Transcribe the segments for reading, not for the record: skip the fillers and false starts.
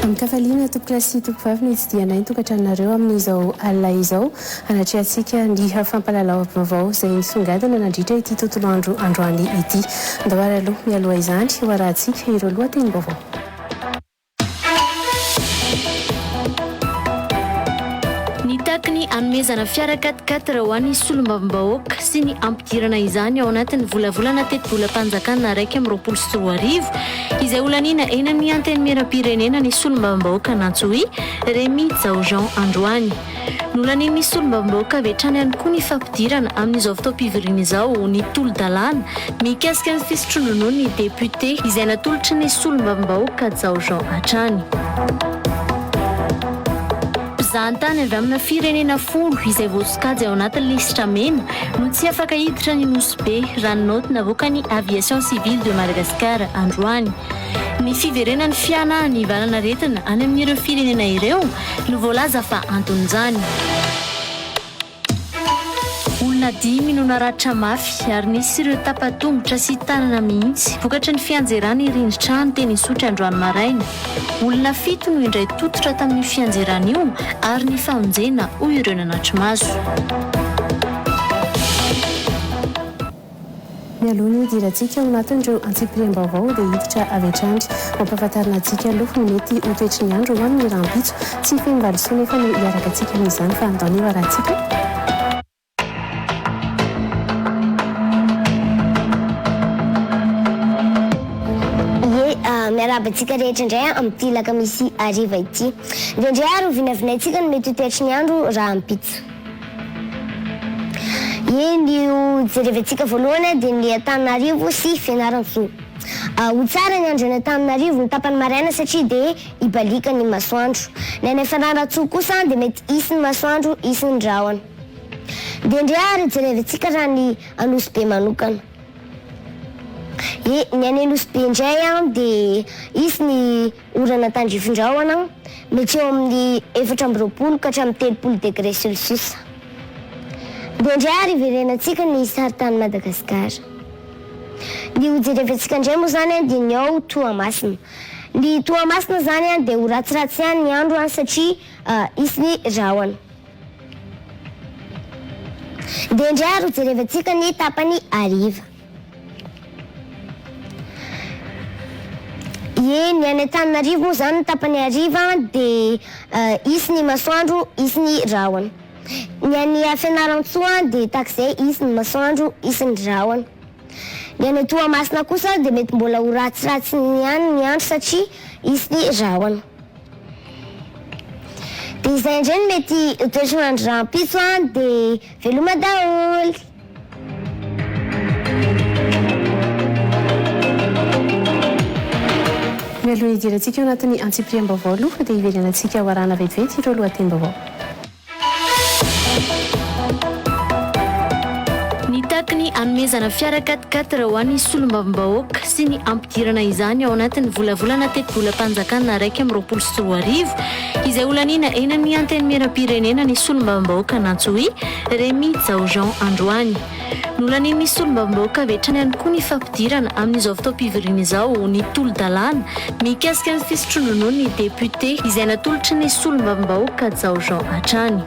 Amin-kafaliana tompokolahy sy tompokovavy no hitsidihanay ny tokantranonareo amin'izao alina izao hanatrehantsika ny fampahalalam-baovao izay nisongadina nandritra ity tontolo andro androany ity. Andao ary aloha mialoha izany ho arahantsika ireo lohatenim-baovao. Nitaky ny hanomezana fiara quatre-quatre ho an'ny solombavambahoaka sy ny hampidirana izany ao anatin'ny volavolana tetibolam-panjakana 2021 izay holaniana eny amin'ny Antenimierampirenena ny solombavambahoaka Nantsohihy Rémy Jao Jean androany. Nolanian'ny solombavambahoaka avy hatrany ihany koa ny fampidirana amin'izao fotoam-pivoriana izao ny tolo-dalàna mikasika ny fisotroan-dronono ny depiote izay natolotry ny solombavambahoaka Jao Jean hatrany. Mpizahantany avy amina firenena folo izay voasokajy ao anatin'ny lisitra mena no tsy afaka hiditra ny Nosy Be raha ny naoty navoakan'ny Aviation Civile de Madagascar androany. Ny fiverenan'ny fihanahan'ny valan'aretina any amin'ireo firenena ireo no voalaza fa anton'izany. Olona dimy no naratra mafy ary nisy ireo tapa-tongotra sy tanana mihitsy vokatry ny fianjeran'ny rindrin-trano teny Isotry androany maraina. Olona fito no indray tototra tamin'io fianjerana io ary nifamonjena hoy ireo nanatri-maso. Mialoha ny hidirantsika ao anatin'ireo antsipiriam-baovao dia hiditra avy hatrany mampahafantarina antsika aloha ny mety ho toetry ny andro ho amin'ny rahampitso. Tsy feno valisoa nefa no hiaraka antsika amin'izany fa andao ny ho arahantsika. Ie, miarahaba antsika rehetra indray amin'ity alakamisy hariva ity. Indraindray ary ho vinavinaintsika ny mety ho toetry ny andro rahampitso. Ie, ny ho jerevantsika voalohany dia ny Antananarivo sy Fianarantsoa. Ho tsara ny andro any Antananarivo ny tapany maraina satria dia hibaliaka ny masoandro. Ny any Fianarantsoa kosa dia mety hisy ny masoandro, hisy ny rahona. Dia ndre ary jerevantsika raha ny Anosibe manokana. Ie, ny any Anosibe indray dia hisy ny orana tandrifin-drahona, mety eo amin'ny 24 ka hatramin'ny 30 degré celsius. Dia indray ary hiverenantsika ny saritanin'i Madagasikara. Ny ho jerevantsika indray moa izany dia ny ao Toamasina. Ny Toamasina izany dia ho ratsiratsy ihany ny andro satria hisy ny rahona. Dia indray ary ho jerevantsika ny tapany hariva. Ie, ny any Antananarivo moa izany ny tapany hariva dia hisy ny masoandro, hisy ny rahona. Ny any Fianarantsoa dia tahak'izay hisy ny masoandro, hisy ny rahona. Ny any Toamasina kosa dia mety mbola ho ratsiratsy ihany ny andro satria hisy ny rahona. Dia izay indray no mety ho toetran'andro rahampitso an, dia veloma daholo! Mialoha ny hidirantsika ao anatin'ny antsipiriam-baovao aloha dia hiverenantsika ho arahana vetivety ireo lohatenim-baovao. Nitaky ny hanomezana fiara quatre-quatre ho an'ny solombavambahoaka sy ny hampidirana izany ao anatin'ny volavolana tetibolam-panjakana 2021 izay holaniana eny amin'ny Antenimierampirenena ny solombavambahoaka Nantsohihy Rémy Jao Jean androany. Nolanian'ny solombavambahoaka avy hatrany ihany koa ny fampidirana amin'izao fotoam-pivoriana izao ny tolo-dalàna mikasika ny fisotroan-dronono ny depiote izay natolotry ny solombavambahoaka Jao Jean hatrany.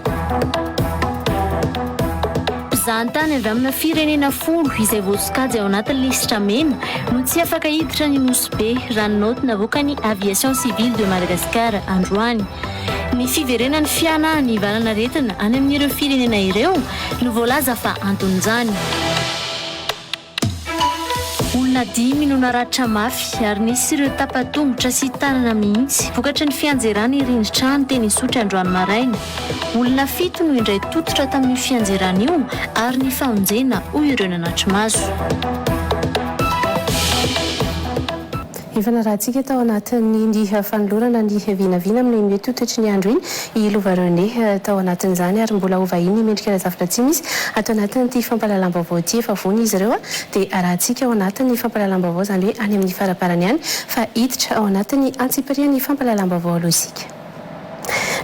Mpizahantany avy amina firenena folo izay voasokajy ao anatin'ny lisitra mena no tsy afaka hiditra ny Nosy Be raha ny naoty navoakan'ny Aviation Civile de Madagascar androany. Ny fiverenan'ny fihanahan'ny valan'aretina any amin'ireo firenena ireo no voalaza fa anton'izany. Olona dimy no naratra mafy ary nisy ireo tapa-tongotra sy tanana mihitsy vokatry ny fianjeran'ny rindrin-trano teny Isotry androany maraina. Olona fito no indray tototra tamin'io fianjerana io ary nifamonjena hoy ireo nanatri-maso. Efa narahantsika tao anatin'ny ny fanolorana ny vinavina amin'ny mety ho toetry ny andro iny i Lova René tao anatin'izany ary mbola ho vahiny Mendrika Razafindratsimo izy ato anatin'ity fampahalalam-baovao ity. Efa vonona izy ireo dia arahantsika ao anatin'ny fampahalalam-baovao izany hoe any amin'ny faraparany any fa hiditra ao anatin'ny antsipirian'ny fampahalalam-baovao aloha isika.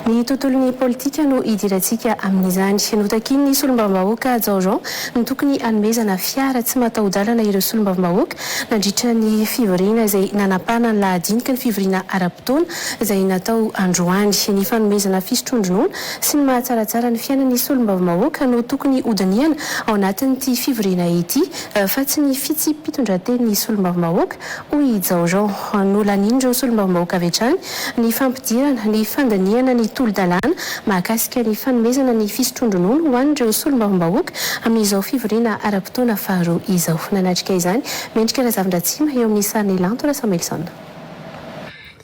Ny tontolon'ny politika no idirantsika amin'izany. Notakian'ny solombavambahoaka Jao Jean ny tokony hanomezana fiara tsy mataho-dalana ireo solombavambahoaka nandritra ny fivoriana izay nanapahana ny lahadiniky ny fivoriana ara-potoana izay natao androany. Ny fanomezana fisotroan-dronono sy ny mahatsaratsara ny fiainan'ny solombavambahoaka no tokony hodinihana ao anatin'ity fivoriana ity fa tsy ny fitsipi-pitondrantenin'ny solombavambahoaka hoy i Jao Jean. Nolanian'ireo solombavambahoaka avy hatrany ny fampidirana ny fandinihana ny tolo-dalàna mahakasika ny fanomezana ny fisotroan-dronono ho an'ireo solombavambahoaka amin'izao fivoriana ara-potoana faharoa izao. Nanatrika izany Mendrika Razafindratsima eo amin'ny sarin'i Lanto Rasamuelson.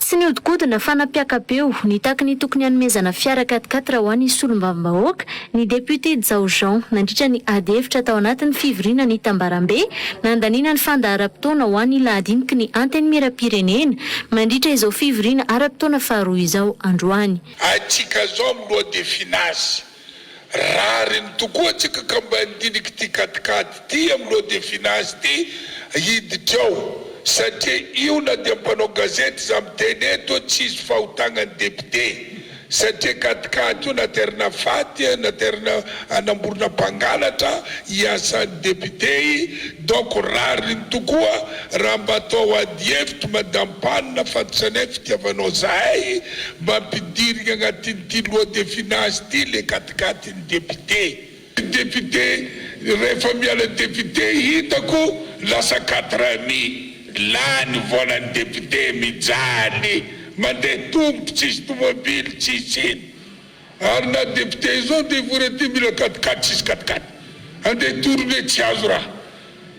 Tsy nihodinkodina fa nampiaka-peo, nitaky ny tokony hanomezana fiara quatre-quatre ho an'ny solombavambahoaka, ny depiote Jao Jean, nandritra ny ady hevitra tao anatin'ny fivoriana nitambarambe, nandaniana ny fandaharam-potoana ho an'ny lahadiniky ny Antenimierampirenena, mandritra izao fivoriana ara-potoana faharoa izao androany. Atsika zao am loi de finance rariny tokoa tsika ka mba handiniky ty katikady ty am loi de finance ty hiditra ao satria io na dia mpanao gazety za miteny eto tsisy fahotagna ny député satria katikady io naterina faty naterina anamborona mpangalatra hiasan'ny député donc rariny tokoa raha mba atao ady hevitry madame Panina fantatranay fitiavanao zahay mba ampidirigny agnatin'ity loi de finance ty le katikatin'ny député. Député rehefa miala député hitako lasa quatre amis lany volan'ny député mijaly mandeha tombotry tsisy tomobily tsisy ino. Ary na député izao ndeha hivory aty mila katikaty tsisy katikaty andeha tourner tsy azo raha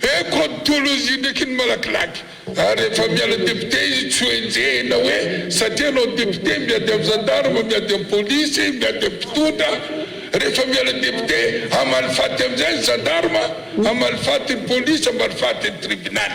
eh code théologie ndraiky ny malakilaky ary rehefa miala député izy tsy ho enjehina hoe satria anao député miady am gendarme miady am polisy miady am mpitondra rehefa miala député hamaly faty amizay ny gendarme hamaly faty ny polisy hamaly faty ny tribunal.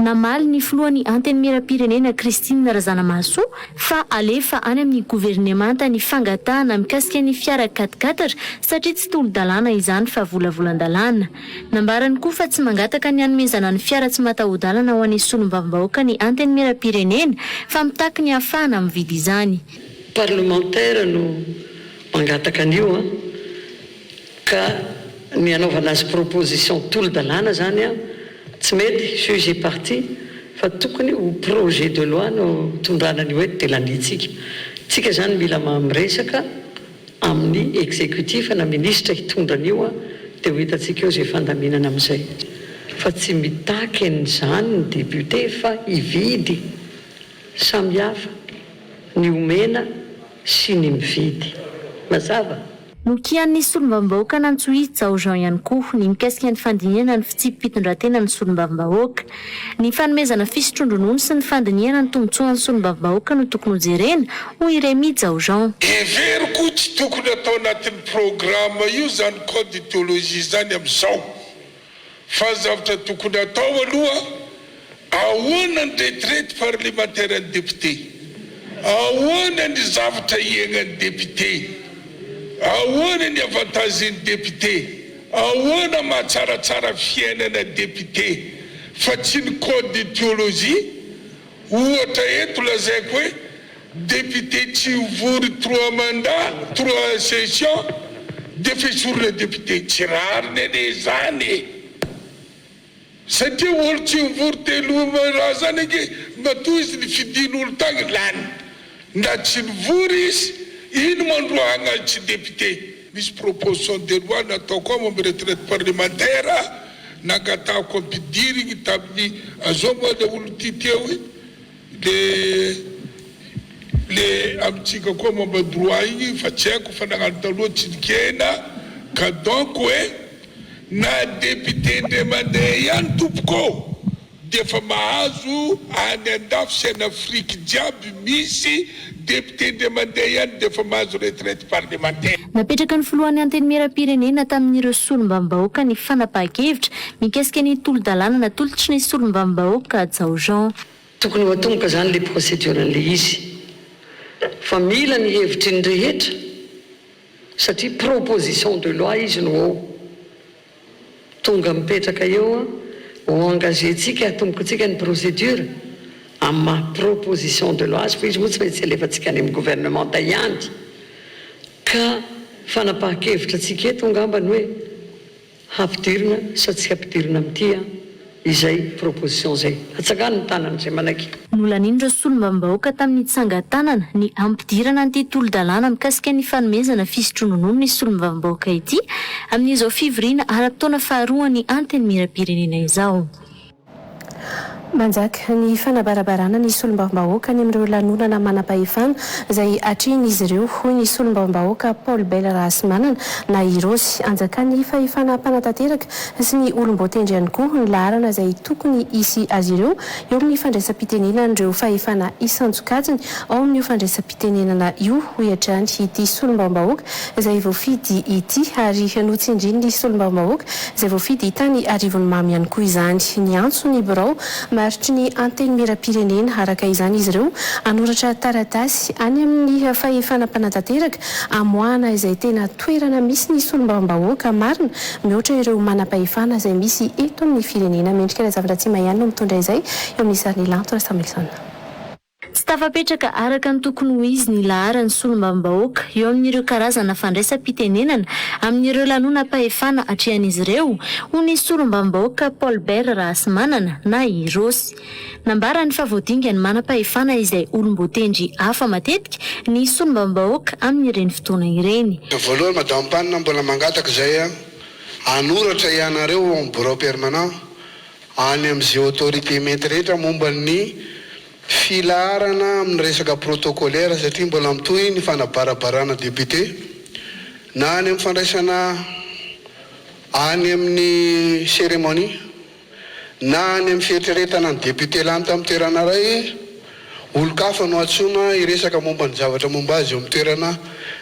Namaly ny filohan'ny Antenimierampirenena Christine Razanamahasoa fa alefa any amin'ny governemanta ny fangatahana mikasika ny fiara quatre-quatre satria tsy tolo-dalàna izany fa volavolan-dalàna. Nambarany koa fa tsy mangataka ny hanomezana ny fiara tsy mataho-dalana ho an'ny solombavambahoaka ny Antenimierampirenena fa mitaky ny hahafahana mividy izany. Parlemantera no mangataka an'io an! Ka ny hanaovana azy proposition tolo-dalàna zany an, tsy mety, juge et partie, fa tokony ho projet de loi no tondrana an'io eto dia laniantsika. Tsika zany mila miresaka amin'ny executif na ministra hitondra an'io an, dia ho hitantsika eo izay fandaminana amin'izay. Fa tsy mitaky an'izany ny député fa hividy. Samy hafa ny omena sy ny mividy. Mazava? Nokianin'ny solombavambahoaka Nantsohihy Jao Jean ihany koa ny mikasika ny fandinihana ny fitsipi-pitondrantenan'ny solombavambahoaka. Ny fanomezana fisotroan-dronono sy ny fandinihana ny tombontsoan'ny solombavambahoaka no tokony hojerena, hoy i Rémi Jao Jean. Heveriko tsy tokony atao anatin'ny programme io zany code de théologie zany amizao. Fa ny zavatra tokony atao aloha, ahoana ny retraite parlementaire ny député? Ahoana ny zavatra iainan'ny député? Ahoana ny avantage ny député? Ahoana mahatsaratsara fiainana député? Fa tsy ny code de théologie, ohatra eto lazaiko hoe Député tsy vory trois mandats, trois sessions dia fesorina député, tsy rariny anie izany e! Satria olo tsy mivory telo raha zany ange matoa izy nifidin'olo tagny lany, na tsy nivory izy ino mandroahagna azy tsy député? Misy proposition de loi nataoko ao momba retraite parlementaire nangatahako ampidirigny tamin'ny azao moa le olo ty teo i. Le le amintsika koa momba droit igny fa tsy haiko fa nagnano taloha tsy nikena ka donc hoe na député ndray mandeha ihany tompoko ô dia efa mahazo any andafy sy any afrique jiaby misy député ndray mandeha ihany dia efa mahazo retraite parlementaire. Napetraka ny filohan'ny Antenimierampirenena tamin'ireo solombavambahoaka ny fanapahan-kevitra mikasika ny tolo-dalàna natolotry ny solombavambahoaka Jao Jean. Tokony ho atomboka zany le procédure an'le izy fa mila ny hevitry ny rehetra satria proposition de loi izy no ao. Tonga mipetraka eo ho engager-tsika atombokantsika ny procédure amin'ny maha proposition de loi azy fa izy moa tsy maintsy alefantsika any amin'ny gouvernementa ihany. Ka fanapahan-kevitra antsika eto angamba ny hoe hampidirina sa tsy hampidirina amin'ity an, izay proposition izay. Atsangano ny tanana izay manaiky. Nolanian'ireo solombavambahoaka tamin'ny tsangan-tanana ny hampidirana an'ity tolo-dalàna mikasika ny fanomezana fisotroa-ronono ny solombavambahoaka ity amin'izao fivoriana ara-potoana faharoan'ny Antenimierampirenena izao. Manjaka ny fanabarabarana ny solombavambahoaka any amin'ireo lanonana manam-pahefana izay atrehin'izy ireo, hoy ny solombavambahoaka Paul Bel Rahasimanana na i Rossy. Anjakan'ny fahefana mpanatanteraka sy ny olom-boatendry ihany koa ny laharana izay tokony hisy azy ireo eo amin'ny fandraisam-pitenenan'ireo fahefana isan-tsokajiny ao amin'io fandraisam-pitenenana io, hoy hatrany ity solombavambahoaka izay voafidy ity ary notsindrin'ny solombavambahoaka izay voafidy tany Arivonimamo ihany koa izany. Niantso ny birao maharitry ny Antenimierampirenena araka izany izy ireo hanoratra taratasy any amin'ny fahefana mpanatanteraka hamoahana izay tena toerana misy ny solombavambahoaka marina mihoatra ireo manam-pahefana izay misy eto amin'ny firenena. Mendrika Razaviratsima ihany no mitondra izay eo amin'ny sarin'i Lanto Rasamuelson. Tsy tafapetraka araka ny tokony ho izy ny laharan'ny solombavambahoaka eo amin'ireo karazana fandraisam-pitenenana amin'ireo lanonam-pahefana atrehan'izy ireo, hoy ny solombavambahoaka Paul Bert Rahasimanana na i Rossy. Nambarany fa voadingan'ny manam-pahefana izay olom-boatendry hafa matetika ny solombavambahoaka amin'ireny fotoana ireny. Voalohany Madame Pan mbola mangataka izay hanoratra ianareo ao amin'ny birao permanent any amin'izay autorité mety rehetra momba ny Filaharana amin'ny resaka protocolaire satria mbola mitohy ny fanabarabarana député na any amin'ny fandraisana any amin'ny cérémonie na any amin'ny fieritreretana ny député lany tamin'ny toerana iray, olon-kafa no antsoina hiresaka momba ny zavatra momba azy eo amin'ny toerana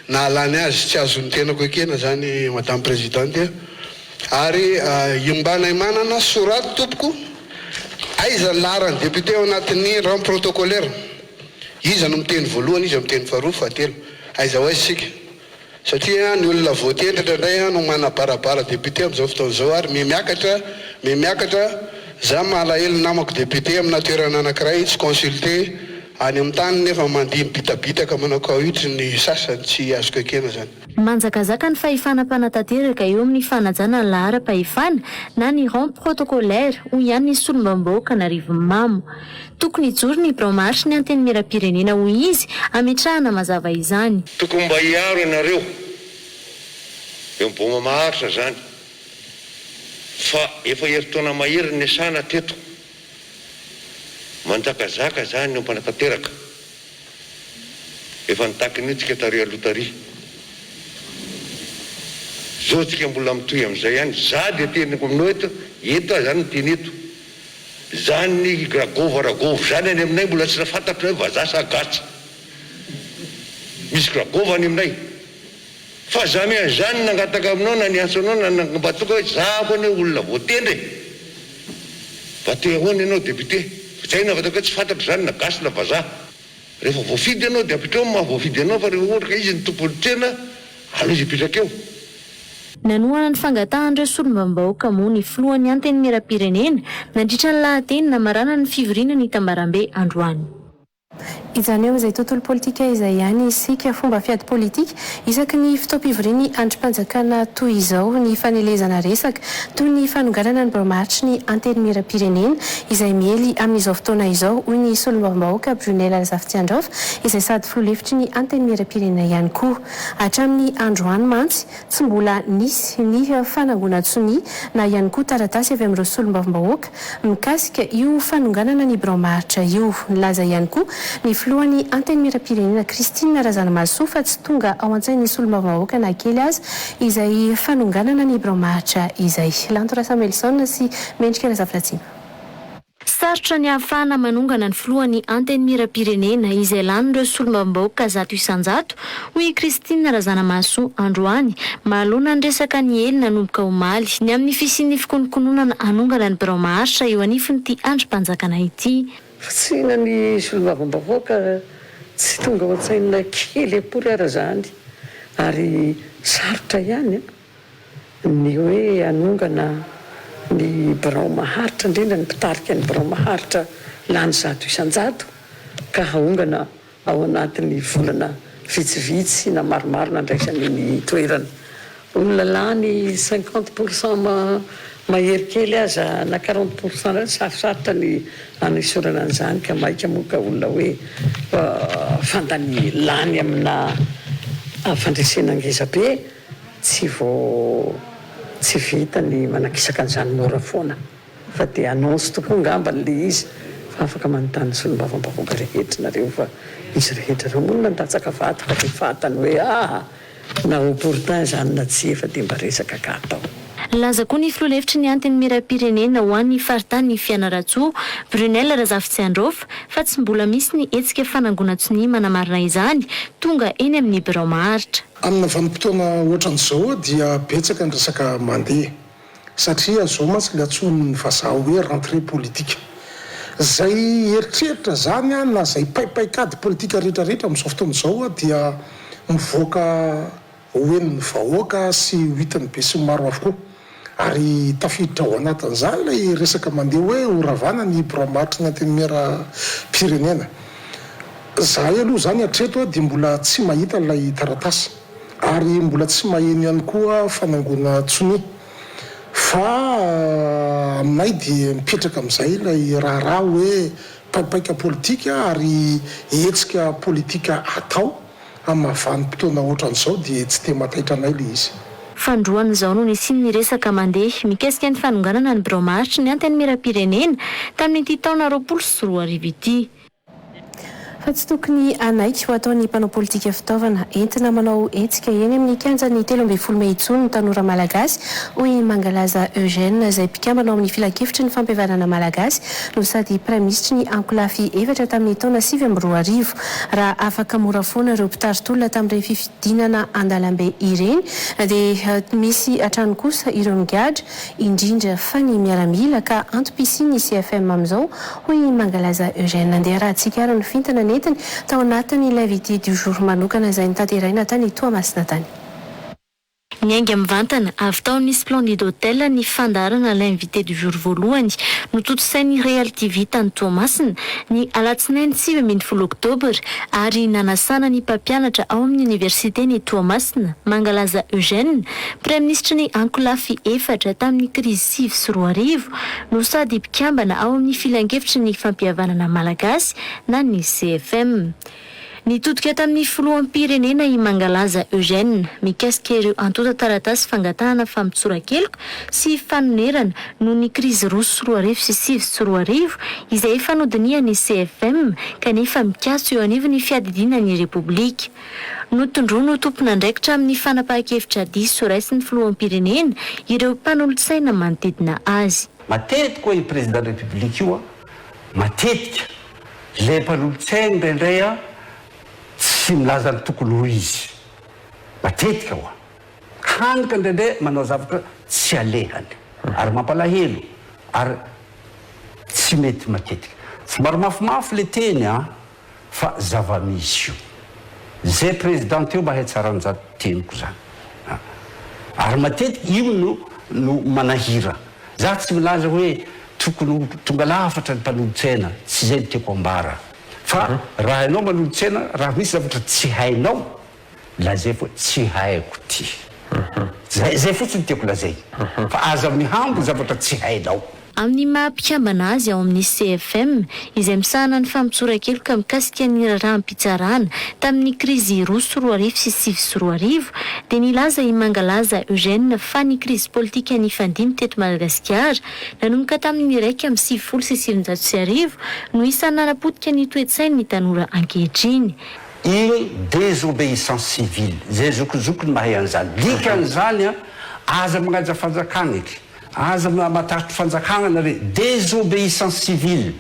nahalany azy, tsy azon'ny tenako ekena izany Madame Présidente. Ary iombanay manana soraty tompoko, aiza ny laharan'ny député ao anatin'ny rang protocolaire? Iza no miteny voalohany, iza miteny faharoa, fahatelo? Aiza ho aiza isika? Satria ny olona voatendry indraindray no manabarabara député amin'izao fotoana izao ary miha miakatra, miha miakatra, za malahelo ny namako député amina toerana anankiray tsy consulté any amin'ny tany nefa mandihy mibitabitaka manao kaoitry ny sasany, tsy azoko ekena zany. Manjakazaka ny fahefana mpanatanteraka eo amin'ny fanajana ny laharam-pahefana na ny rang protocolaire, hoy ihany ny solombavambahoakan'Arivonimamo. Tokony hijoro ny birao maharitry ny Antenimierampirenena, hoy izy, hametrahana mazava izany. Tokony mba hiaro ianareo eo boma maharitra zany fa efa herintaona mahery ny niasana teto. Manjakazaka zany eo mpanatanteraka. Efa nitaky an'io tsika tary aloha tary. Zao tsika mbola mitohy amin'izay ihany. Za dia teniko aminao eto, eto aho zany miteny eto. Zany ragôva ragôva zany any aminay mbola tsy fantatro hoe vazaha sa gasy. Misy ragôva any aminay. Fa jamais an'izany nangataka aminao na niantso anao na mba tonga hoe za koa anie olona voatendry e! Mba te ahoana ianao député? Zay no ahafantarako hoe tsy fantatro izany na gasy na vazaha. Rehefa voafidy ianao dia apetrao ny maha voafidy anao fa rehefa ohatra ka izy no tompon'ny tsena aleo izy hipetraka eo. Nanohana ny fangatahan'ireo solombavambahoaka moa ny filohan'ny Antenimierampirenena nandritra ny lahateny namaranany ny fivoriana nitambarambe androany. Hijanona eo amin'izay tontolo politika izay ihany isika. Fomba fiady politika isaky ny fotoam-pivorian'ny andrim-panjakana toy izao ny fanelezana resaka toy ny fanonganana ny birao maharitry ny Antenimierampirenena izay miely amin'izao fotoana izao, hoy ny solombavambahoaka Brunelle Razafitsiandraofa izay sady filoha lefitry ny Antenimierampirenena ihany koa. Hatramin'ny androany mantsy, tsy mbola nisy ny fanangonan-tsonia na ihany koa taratasy avy amin'ireo solombavambahoaka Mikasika io fanonganana ny birao maharitra io, nilaza ihany koa ny filohan'ny Antenimierampirenena Christine Razanamahasoa fa tsy tonga ao an-tsain'ny solombavambahoaka na kely aza izay fanonganana ny birao maharitra izay. Lanto Rasamuelson sy Mendrika Razafilatsima. Sarotra ny hahafahana manongana ny filohan'ny Antenimierampirenena izay lanin'ireo solombavambahoaka 100%, hoy i Christine Razanamahasoa androany, manoloana ny resaka niely nanomboka omaly, ny amin'ny fisian'ny fikonokononana hanongana ny birao maharitra eo anivon'ity andrim-panjakana ity. Fotsiana ny solombavambahoaka tsy tonga ao an-tsaina kely akory ara izany ary sarotra ihany ny hoe hanongana ny birao maharitra, indrindra ny mpitarika ny birao maharitra lany 100% ka haongana ao anatin'ny volana vitsivitsy na maromaro nandraisany ny toerana. Olona lany 50 pour cent mahery kely aza na 40 pour cent indray sarosarotra ny hanesorana an'izany ka maika moa ka olona hoe fantany lany amina fandresena ngeza be tsy vao tsy vita ny manakisaka an'izany mora foana fa dia annonce tokoa angambany le izy fa afaka manontany ny solombavambahoaka rehetra nareo fa izy rehetra ireo moa no nandatsaka vato fa dia fantany hoe aa Na opportun izany na tsia fa dia mba resaka ka atao. Nilaza koa ny filoha lefitry ny Antenimierampirenena ho an'ny faritanin'i Fianarantsoa, Brunelle Razafitsiandraofa, fa tsy mbola misy ny hetsika fanangonan-tsonia manamarina izany tonga eny amin'ny birao maharitra. Amina vanim-potoana ohatran'izao dia betsaka ny resaka mandeha satria izao mantsy ilay antsoin'ny vazaha hoe rentrée politique. Izay eritreritra izany na izay paipaikady politika rehetra rehetra amin'izao fotoana izao dia mivoaka ho henon'ny vahoaka sy ho hitan'ny besinimaro avokoa. Ary tafiditra ao anatin'izany ilay resaka mandeha hoe ho ravana ny biraom-barotra ny Antenimieram-pirenena. Izahay aloha izany hatreto dia mbola tsy mahita ilay taratasy. Ary mbola tsy maheno ihany koa fanangonan-tsonia. Fa aminay dia mipetraka amin'izay ilay raharaha hoe paipaika politika ary hetsika politika atao amin'ny vanim-potoana ohatran'izao dia tsy dia mahataitra anay ilay izy. Fandroana izao no nisian'ny resaka mandeha mikasika ny fanonganana ny birao maharitry ny Antenimierampirenena tamin'ity taona 2020 ity. Fa tsy tokony hanaiky ho ataon'ny mpanao politika fitaovana entina manao hetsika eny amin'ny kianjan'ny 13 mey intsony ny tanora malagasy, hoy i Mangalaza Eugène, izay mpikambana ao amin'ny filankevitry ny fampihavanana malagasy no sady praiminisitry ny ankolafy efatra tamin'ny taona 2009. Raha afaka mora foana ireo mpitari-tolona tamin'ireny fifidianana an-dalambe ireny dia misy hatrany kosa ireo migadra, indrindra fa ny miaramila ka antom-pisian'ny CFM amin'izao, hoy i Mangalaza Eugène. Andeha arahantsika ary ny fintina nentiny tao anatin'ny L'invité du jour manokana izay notanteraina tany Toamasina tany. Niainga mivantana avy tao amin'ny Splendid Hotel ny fandaharana L'invité du jour voalohany notontosain'ny Real TV tany Toamasina ny alatsinainy 19 oktobra ary nanasana ny mpampianatra ao amin'ny Oniversiten'i Toamasina, Mangalaza Eugène, Praiminisitry ny ankolafy efatra tamin'ny krizy 2009 no sady mpikambana ao amin'ny filankevitry ny fampihavanana malagasy na ny CFM. Nitodika tamin'ny filoham-pirenena i Mangalaza Eugène mikasika ireo antontan-taratasy fangatahana famotsoran-keloka sy fanonerana noho ny krizy 2002 sy 2009 izay efa nodinihan'ny CFM kanefa mikatso eo anivon'ny fiadidiana ny Repoblika. Notondroiny ho tompon'andraikitra amin'ny fanapahan-kevitra diso raisin'ny filoham-pirenena ireo mpanolotsaina manodidina azy. Matetika hoy io président république io a, matetika le mpanolotsainy indraindray a tsy milaza ny tokony ho izy, matetika hoa, hany ka indraindray manao zavatra tsy alehany ary mampalahelo ary tsy mety matetika. Somary mafimafy le teny a. Fa zava-misy io. Zay président teo mahay tsara an'izany teniko zany a. Ary matetika io no no manahira. Za tsy milaza hoe tokony ho tonga lafatra ny mpanolotsaina, tsy zay no tiako ambara. Fa raha ianao manolotsaina, raha misy zavatra tsy hainao, lazay fa tsy haiko ty. Zay zay fotsiny no tiako lazaina. Fa aza mihambo zavatra tsy hainao. Amin'ny maha mpikambana azy ao amin'ny CFM, izay misahana ny famotsoran-keloka mikasika ny raharaham-pitsarana tamin'ny krizy 2002 sy 2009, dia nilaza i Mangalaza Eugène fa ny krizy politika nifandimby teto Madagasikara nanomboka tamin'ny 1991 no isan'ny nanapotika ny toe-tsain'ny tanora ankehitriny. Iny désobéissance civile, izay zokinjokiny mahay an'izany. Dikan'izany, aza magnaja fanjakana eky. Aza matahotra fanjakagna nare, désobéissance civile,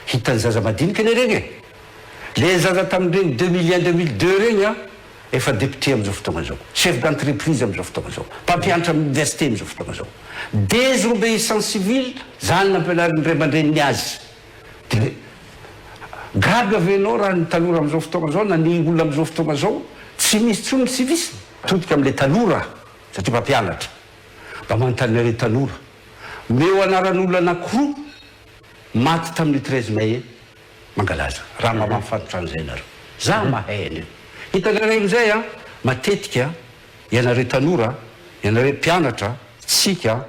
hitan'ny zaza madinika anie regny e! Le zaza tamin'ireny 2001 2002 regny an, efa député amin'izao fotoagna zao, chef d'entreprise amin'izao fotoagna zao, mpampianatra amin'ny université amin'izao fotoagna zao. Désobéissance civile, zany nampianarin'ny ray aman-dreniny azy. De gaga ve enao raha ny tanora amin'izao fotoagna zao na ny olona amin'izao fotoagna zao tsy misy intsony ny civisme? Todika amin'le tanora satria mpampianatra. Mba manontany anareo tanora. Omeo anaran'olona anakiroa maty tamin'io 13 mai io. Mankalaza. Raha mba mahafantatra an'izay nareo. Za mahay an'io. Hitanareo amin'izay an, matetika ianareo tanora, ianareo mpianatra, tsika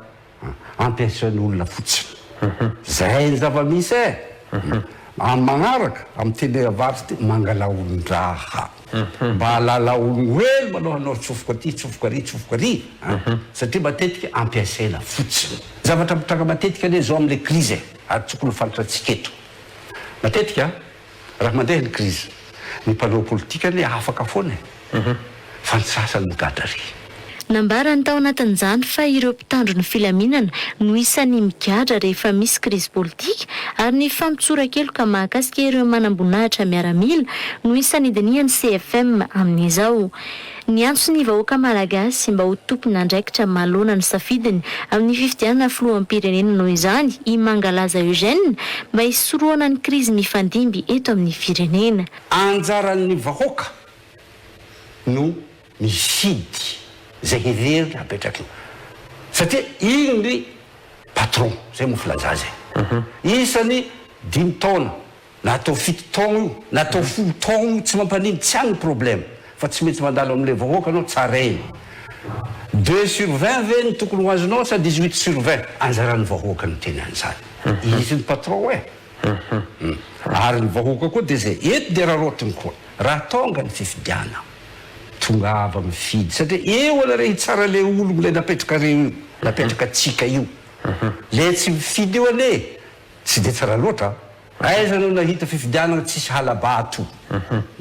ampiasain'olona fotsiny. Zay ny zava-misy e! Amin'ny magnaraka, amin'ny teny avaratra ity, mangala olon-draha. Mba ahalala ologno hely maloha anao tsofoka aty, tsofoka ary, tsofoka ary an! Satria matetika ampiasaina fotsiny. Zavatra mitranga matetika anie zao amin'le crise e! Ary tokony ho fantatsika eto. Matetika raha mandeha ny crise, ny mpanao politika anie afaka foana e! Fa ny sasany migadra ary. Nambarany tao anatin'izany fa ireo mpitandro ny filaminana no isan'ny migadra rehefa misy krizy politika ary ny famotsoran-keloka mahakasika ireo manamboninahitra miaramila no isan'ny dinihan'ny CFM amin'izao. Niantso ny vahoaka malagasy mba ho tompon'andraikitra manoloana ny safidiny amin'ny fifidianana filoham-pirenena noho izany i Mangalaza Eugène mba hisorohana ny krizy mifandimby eto amin'ny firenena. Anjaran'ny vahoaka no mifidy izay heveriny hapetraka eo satria iny ny patron, zay moa filaza azy e, isany dimy taona na atao fito taogno io na atao folo taogno io tsy mampanino tsy any ny problème fa tsy maintsy mandalo amle vahoaka anao tsarainy deux sur 20 ve no tokony ho azonao sa 18 sur 20 anjaran'ny vahoaka no miteny an'izany izy ny patron e ary ny vahoaka koa de zay eto de araraotiny koa raha tonga ny fifidianana Tongava mifidy satria eo anareo hitsara le ologno le napetrakareo io, napetrakatsika io. Le tsy mifidy io anie tsy de tsara loatra an. Aiza anao nahita fifidianagna tsisy hala-bato.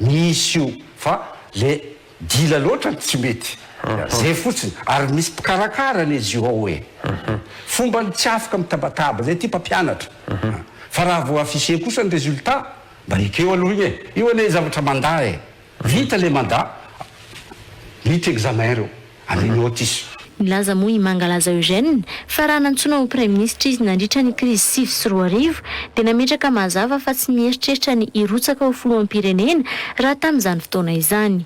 Misy io fa le dila loatra no tsy mety. Zay fotsiny. Ary misy mpikarakara anie izy io ao e. Fombany tsy afaka mitabataba zay ty mpampianatra. Fa raha vao afficher kosa ny résultat mba ekeo aloha igny e. Io anie zavatra mandat e. Vita le mandat, vita examen reo, ame notice. Nilaza moa i Mangalaza Eugène fa raha nantsoina ho praiminisitra izy nandritra ny krizy 2009 dia nametraka mazava fa tsy mieritreritra ny hirotsaka ho filoham-pirenena raha tamin'izany fotoana izany.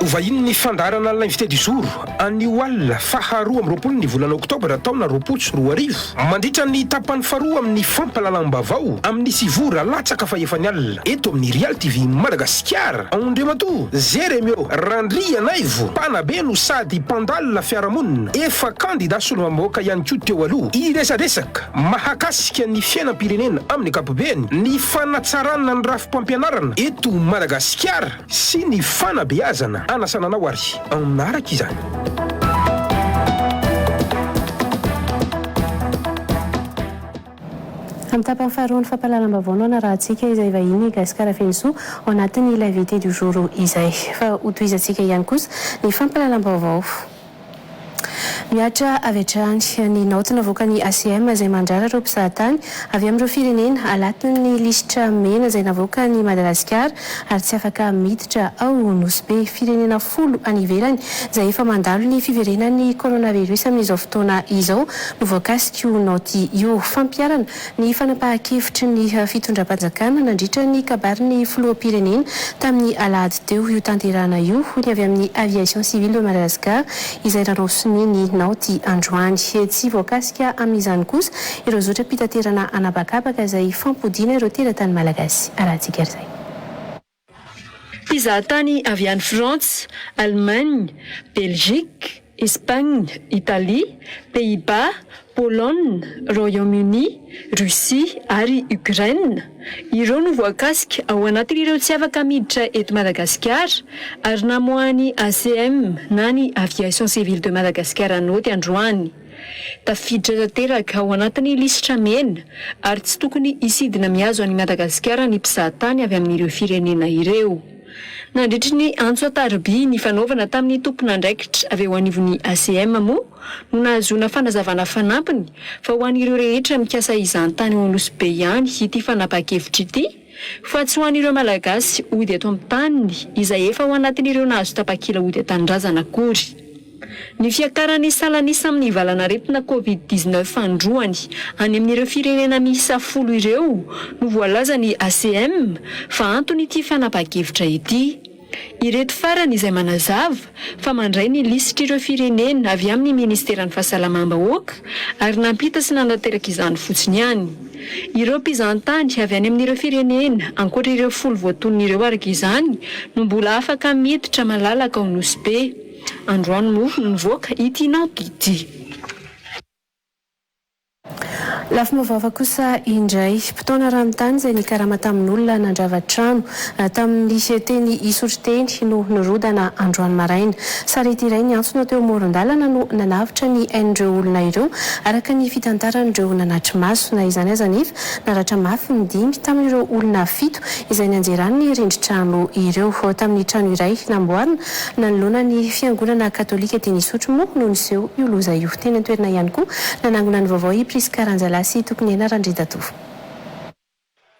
Ho vahinin'ny fandaharana L'invité du jour anio alina faha 22 ny volana oktobra taona 2020 mandritra ny tapany faharoa amin'ny fampahalalam-baovao amin'ny sivy ora latsaka fahefany alina eto amin'ny Real TV Madagasikara Andriamatoa Jeremio Randrianaivo mpanabe no sady mpandalina fiarahamonina efa kandida solombavambahoaka ihany koa teo aloha hiresadresaka mahakasika ny fiainam-pirenena amin'ny ankapobeny, ny fanatsarana ny rafi-pampianarana eto Madagasikara sy ny fanabeazana. Anasana anao ary hanaraka izany. Amin'ny tapany faharoan'ny fampahalalam-baovao no hanarahantsika izay vahiny Gasikara Fenosoa ao anatin'ny L'invité du jour izay. Fa hotohizantsika ihany kosa ny fampahalalam-baovao. Mihatra avy hatrany ny naoty navoakan'ny ACM izay mandrara ireo mpizahatany avy amin'ireo firenena alatin'ny lisitra mena izay navoakan'i Madagasikara ary tsy afaka miditra ao Nosy Be. Firenena folo any ivelany izay efa mandalo ny fiverenan'ny coronavirus amin'izao fotoana izao no voakasik'io naoty io. Fampiharana ny fanapahan-kevitry ny fitondram-panjakana nandritra ny kabarin'ny filoham-pirenena tamin'ny alahady teo io tanterahana io, hoy ny avy amin'ny Aviation Civile de Madagascar izay nanao sonia ny naoty androany. Tsy voakasika amin'izany kosa ireo zotram-pitaterana an'habakabaka izay fampodiana ireo teratany malagasy. Arahantsika ary izay. Mpizahatany avy any Frantsa, Allemagne, Belgique, Espagne, Italie, Pays-Bas, Pologne, Royaume-Uni, Russie ary Ukraine. Ireo no voakasika ao anatin'ireo tsy afaka miditra eto Madagasikara ary namoahan'ny ACM na ny Aviation Civile de Madagascar naoty androany. Tafiditra tanteraka ao anatin'ny lisitra mena ary tsy tokony hisidina mihazo an'i Madagasikara ny mpizahatany avy amin'ireo firenena ireo. Nandritry ny antso an-tariby nifanaovana tamin'ny tompon'andraikitra avy eo anivon'ny ACM moa no nahazoana fanazavana fanampiny fa ho an'ireo rehetra mikasa hizahantany ao Nosy Be ihany ity fanapahan-kevitra ity fa tsy ho an'ireo Malagasy hody eto amin'ny taniny izay efa ao anatin'ireo nahazo tapakila hody an-tanindrazana akory. Ny fiakaran'ny salan'isa amin'ny valan'aretina Covid 19 androany any amin'ireo firenena miisa folo ireo no voalazan'ny ACM fa anton'ity fanapahan-kevitra ity. Ireto farany izay manazava fa mandray ny lisitr'ireo firenena avy amin'ny ministeran'ny fahasalamam-bahoaka ary nampita sy nanateraka izany fotsiny ihany. Ireo mpizahantany avy any amin'ireo firenena ankoatra ireo folo voatonona ireo araka izany no mbola afaka miditra malalaka ao Nosy Be. Androany moa no nivoaka ity naoty ity. Lafim-baovao hafa kosa indray, mpitaona ranontany izay nikarama tamin'olona nandrava trano tamin'ny teny Isotry teny no nirodana androany maraina. Sarety iray niantsona teo amoron-dalana no nanavotra ny ain'ireo olona ireo, araka ny fitantaran'ireo nanatri-maso. Na izany aza anefa, naratra mafy ny dimy tamin'ireo olona fito izay nianjeran'ny rindrin-trano ireo. Tamin'ny trano iray namboarina Nanoloana ny fiangonana katolika teny Isotry moa no niseho io loza io. Teny an-toerana ihany koa nanangona ny vaovao i Prisca Ranjalahy sy Tokoniaina Randrianjatovo.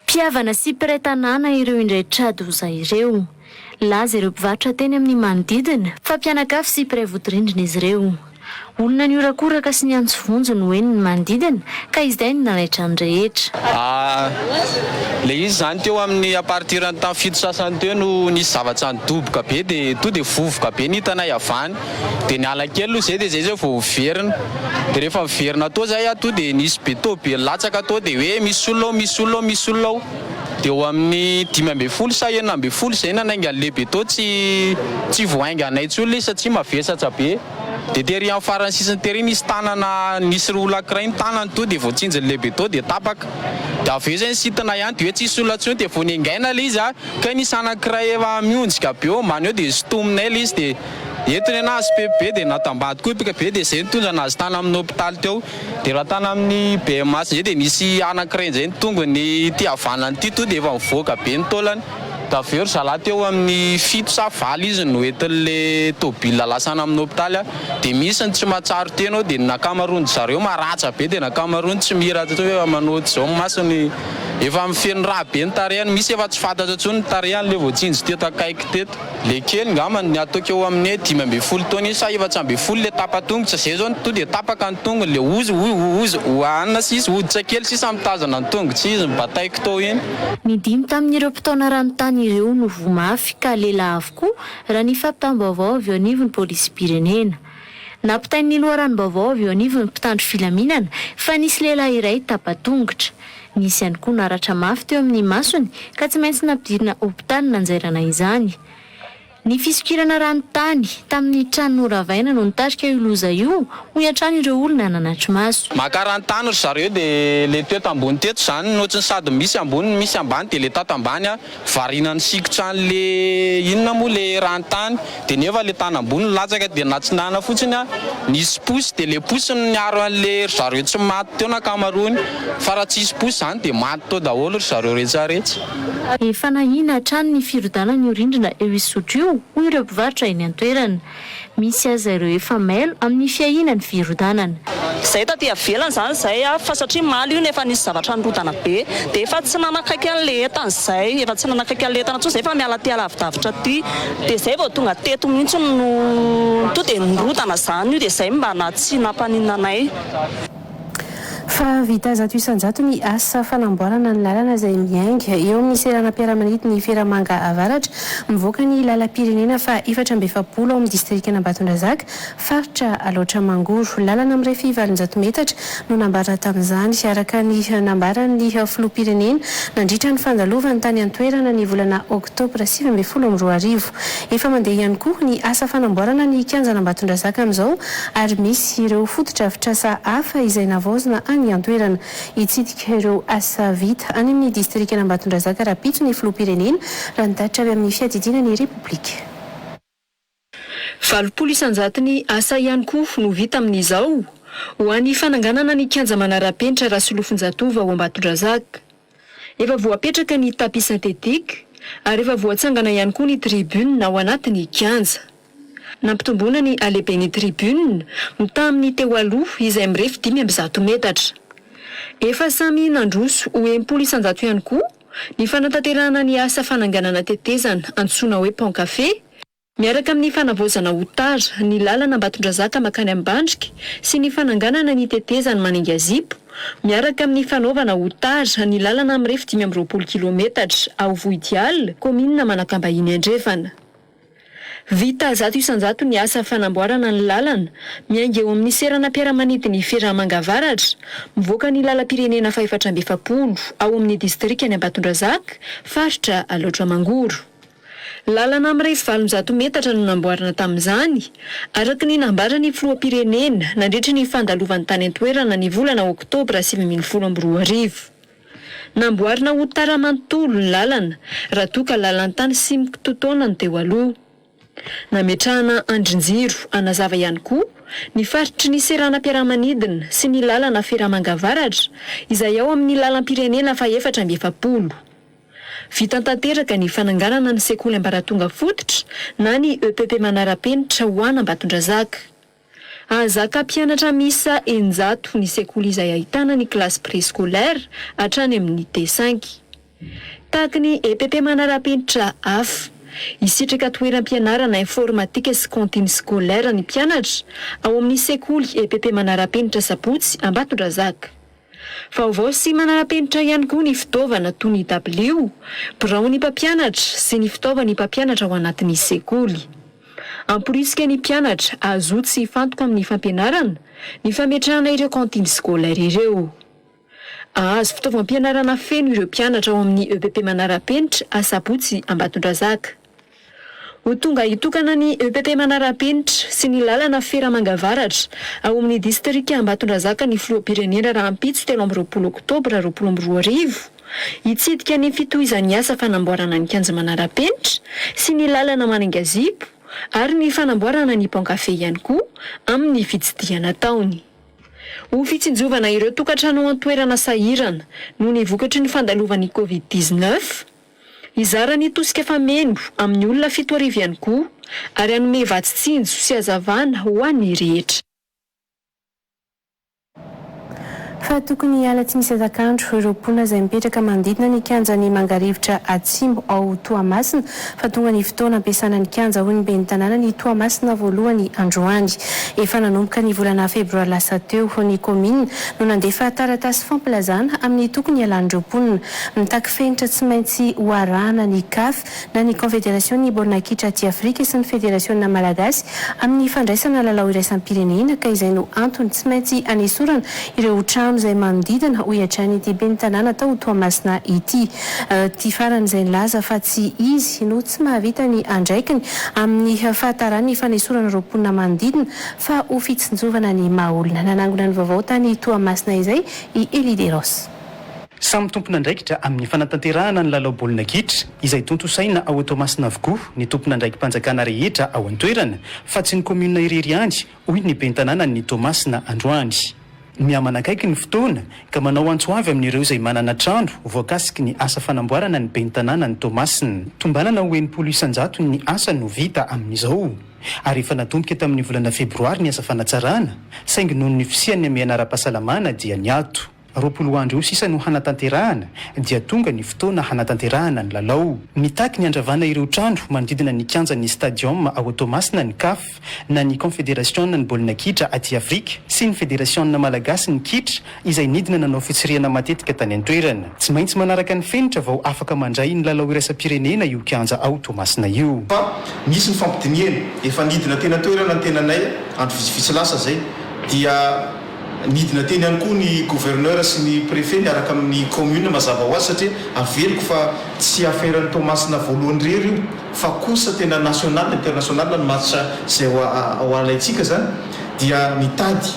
Mpihavana sy mpiray tanàna ireo indray tra-doza ireo. Nilaza ireo mpivarotra teny amin'ny manodidina fa mpianakavy sy mpiray vodirindrina izy ireo. Olona nihorakoraka sy niantso vonjy no henon'ny manodidina ka izay no nanaitra ny rehetra. Le izy zany teo amin'ny à partir ny tamin'ny fito sasany teo no nisy zavatra nidoboka be de to de vovoka be ny hitanay avy any de niala kely aloha zay de zay zay vao niverina de rehefa niverina tao zay aho to de nisy be tôbily latsaka tao de hoe misy olona ao misy olona ao misy olona ao de eo amin'ny 15 sa 16 zay nanainga an'le beto tsy tsy voainganay intsony le izy satria mavesatra be. Dia tery amin'ny faran'ny sisiny tery nisy tanana nisy olona ankiray ny tanany to dia voatsinjin'ny lehibe tao dia tapaka. Dia avy eo izay nisintona ihany dia hoe tsisy olona intsony dia vao nengaina ilay izy a, kay nisy anankiray efa mionjika be eo ambany eo dia sintominay ilay izy dia entiny anazy be dia natambady koa be dia izay nitondra anazy tany amin'ny hopitaly teo. Dia raha tany amin'ny BMH izay dia nisy anankiray indray ny tongony ity havanana ity to dia efa mivoaka be ny taolany. Dia avy eo ry zalahy teo amin'ny fito sa valo izy no entin'le tôbila lasa any amin'ny hôpitaly a, dia misy ny tsy mahatsiaro tena ao dia ny ankamaroan-dry zareo maratra be dia ny ankamaroany tsy mihiratra intsony fa efa manao ohatr'izao ny masony, efa feno rà be ny tarehiny, misy efa tsy fantatra intsony ny tarehiny le voatsinjo teto akaiky teto. Le kely ngamba ny ataoko eo amin'ny hoe 15 taona io sa 14 le tapa-tongotra, zay zao to dia tapaka ny tongony, le ozy ozy ohanina sisa, hoditra kely sisa mitazona ny tongotra izy nobataiko tao iny. Ny dimy tamin'ireo mpitaona ranontany ireo no voa mafy ka lehilahy avokoa, raha ny fampitam-baovao avy eo anivon'ny polisim-pirenena. Nampitain'ny loharanom-baovao avy eo anivon'ny mpitandro filaminana fa nisy lehilahy iray tapa-tongotra. Nisy ihany koa naratra mafy teo amin'ny masony ka tsy maintsy nampidirina hopitaly nanjairana izany. Ny fisokirana rano tany tamin'ny trano noravaina no nitarika io loza io, hoy hatrany ireo olona nanatri-maso. Maka rano tany ry zareo dia le teto ambony teto izany no ohatry ny sady misy ambony no misy ambany dia le tato ambany a variana nisikotra an'le inona moa le rano tany dia nefa le tany ambony nilatsaka dia natsinana fotsiny a nisy posy dia le posy no niaro an'le ry zareo tsy maty teo ny ankamaroany fa raha tsisy posy izany dia maty teo daholo ry zareo retraretra. Efa nahiana hatrany ny firodanan'io rindrina eo Isotry io, hoy ireo mpivarotra eny an-toerana. Misy aza ireo efa mailo amin'ny fiahiana ny firodanana. Izay taty avelany izany izay fa satria omaly io no efa nisy zavatra nirodana be dia efa tsy nanakaiky an'ilay entana izay, efa tsy nanakaiky an'ilay entana intsony izay fa miala aty alavidavitra aty dia izay vao tonga teto mihitsy no tonga dia nirodana izany io dia izay mba na tsy nampaninona anay. Fa vita 100% ny asa fanamboarana ny lalana izay miainga eo amin'ny seranam-piaramanidin'i Feramanga Avaratra mivoaka ny lalam-pirenena faha 44 ao amin'ny distrikan'Ambatondrazaka, faritra Alaotra Mangoro. Lalana mirefy 800 metatra no nambara tamin'izany, araka ny nambaran'ny filoham-pirenena nandritra ny fandalovany tany an-toerana ny volana oktobra 2019. Efa mandeha ihany koa ny asa fanamboarana ny kianjan'Ambatondrazaka amin'izao ary misy ireo fotodrafitrasa hafa izay navaozina any an-toerana. Hitsidika ireo asa vita any amin'ny distrikan'Ambatondrazaka rahampitso ny filoham-pirenena, raha ny tatitra avy amin'ny fiadidiana ny Repoblika. 80 isan-jaton'ny asa ihany koa no vita amin'izao ho an'ny fananganana ny kianja manara-penitra Rasolofonjatovo ao Ambatondrazaka. Efa voapetraka ny tapis synthétique ary efa voatsangana ihany koa ny tribune ao anatin'ny kianja. Nampitomboina ny halehiben'ny tribune mitaha amin'ny teo aloha izay mirefy 105 metatra. Efa samy nandroso ho 60% ihany koa ny fanatanterahana ny asa fananganana tetezana antsoina hoe pont café, Miaraka amin'ny fanavaozana ho tara ny lalana Ambatondrazaka mankany Ambandrika sy ny fananganana ny tetezan'i Manenga Zipo, miaraka amin'ny fanaovana ho tara ny lalana mirefy 25 kilometatra ao Vohidiala, kaominina Manakambahiny Andrefana. Vita 100% ny asa fanamboarana ny lalana miainga eo amin'ny seranam-piaramanidin'i Feramanga Avaratra, mivoaka ny lalam-pirenena fahefatra amby efapolo ao amin'ny distrikan'i Ambatondrazaka, faritra Alaotra Mangoro. Lalana mirefy 800 metatra no namboarina tamin'izany, araka ny nambaran'ny filoham-pirenena nandritry ny fandalovany tany an-toerana ny volana oktobra 2019. Namboarina ho tara manontolo ny lalana raha toa ka lalan-tany sy mikitotoana ny teo aloha. Nametrahana andrin-jiro hanazava ihany koa ny faritry ny seranam-piaramanidina sy ny lalana Feramanga Avaratra izay ao amin'ny lalam-pirenena fahefatra amby efapolo. Vita tanteraka ny fananganana ny sekoly ambaratonga fototra na ny EPP manara-penitra ho an'Ambatondrazaka. Hahazaka mpianatra miisa 600 ny sekoly izay ahitana ny kilasy préscolaire hatrany amin'ny T cinq. Tahaka ny EPP manara-penitra hafa, hisitraka toeram-pianarana informatika sy cantine scolaire ny mpianatra ao amin'ny sekoly EPP manara-penitra Sabotsy Ambatondrazaka. Vaovao sy manara-penitra ihany koa ny fitaovana toy ny dabilio, biraon'ny mpampianatra sy ny fitaovan'ny mpampianatra ao anatin'ny sekoly. Hamporisika ny mpianatra hazoto sy hifantoka amin'ny fampianarana ny fametrahana ireo cantine scolaire ireo. Hahazo fitaovam-pianarana feno ireo mpianatra ao amin'ny EPP Manara-penitra Asabotsy Ambatondrazaka. Ho tonga hitokana ny EPP Manara-penitra sy ny lalana Feramanga Avaratra ao amin'ny distrika Ambatondrazaka ny filoham-pirenena rahampitso 23 oktobra 2020. Hitsidika ny fitohizan'ny asa fanamboarana ny kianja manara-penitra sy ny lalana Manengazipo ary ny fanamboarana ny Bon Café ihany koa amin'ny fitsidihana ataony. Ho fitsinjovana ireo tokantrano ao an-toerana sahirana noho ny vokatry ny fandalovan'ny Covid 19, hizara ny tosika fameno amin'ny olona 7000 ihany koa ary hanome vatsy tsinjo sy hazavana ho an'ny rehetra. Fa tokony hiala tsy misy hatak'andro ireo mponina izay mipetraka manodidina ny kianjan'i Mangarivotra Atsimo ao Toamasina fa tonga ny fotoana hampiasana ny kianja hoy ny ben'ny tanànan'i Toamasina voalohany androany. Efa nanomboka ny volana febroary lasa teo ny kaominina no nandefa taratasy fampilazana amin'ny tokony hialan'ireo mponina. Mitaky fenitra tsy maintsy ho arahana ny Caf na ny Kaonfederasion'ny baolina kitra aty Afrika sy ny Federasiona malagasy amin'ny fandraisana lalao iraisam-pirenena ka izay no antony tsy maintsy hanesorana ireo trano izay manodidina, hoy hatrany ity ben'ny tanàna tao Toamasina ity. Ity farany izay nilaza fa tsy izy no tsy mahavita ny andraikiny amin'ny fahataran'ny fanesorana ireo mponina manodidina fa ho fitsinjovana ny maha olona. Nanangona ny vaovao tany Toamasina izay i Elie Deros. Samy tompon'andraikitra amin'ny fanatanterahana ny lalao baolina kitra izay tontosaina ao Toamasina avokoa ny tompon'andraiki-panjakana rehetra ao an-toerana fa tsy ny kaominina irery ihany, hoy ny ben'ny tanànan'i Toamasina androany. Mihamanakaiky ny fotoana ka manao antso avy amin'ireo izay manana trano voakasiky ny asa fanamboarana ny ben'ny tanànan'i Toamasina. Tombanana ho 60% ny asa no vita amin'izao ary efa natomboka tamin'ny volana febroary ny asa fanatsarana saingy noho ny fisian'ny hamehana ara-pahasalamana dia niato. 20 andro eo sisa no hanatanterahana dia tonga ny fotoana hanatanterahana ny lalao. Mitaky ny handravana ireo trano manodidina ny kianjan'ny Stadium ao Toamasina ny Caf na ny Kaonfederasiona ny baolina kitra aty Afrika sy ny Federasiona malagasy ny kitra izay nidina nanao fitsirihana matetika tany an-toerana. Tsy maintsy manaraka ny fenitra vao afaka mandray ny lalao iraisam-pirenena io kianja ao Toamasina io. Fa nisy ny fampidinihana, efa nidina teny an-toerana ny tenanay andro vitsivitsy lasa izay dia Nidina teny ihany koa ny gouverneur sy ny préfet miaraka amin'ny commune mazava ho azy satria averiko fa tsy affaire an'i Toamasina voalohany irery io fa kosa tena national international ny match izay ho alaintsika izany dia nitady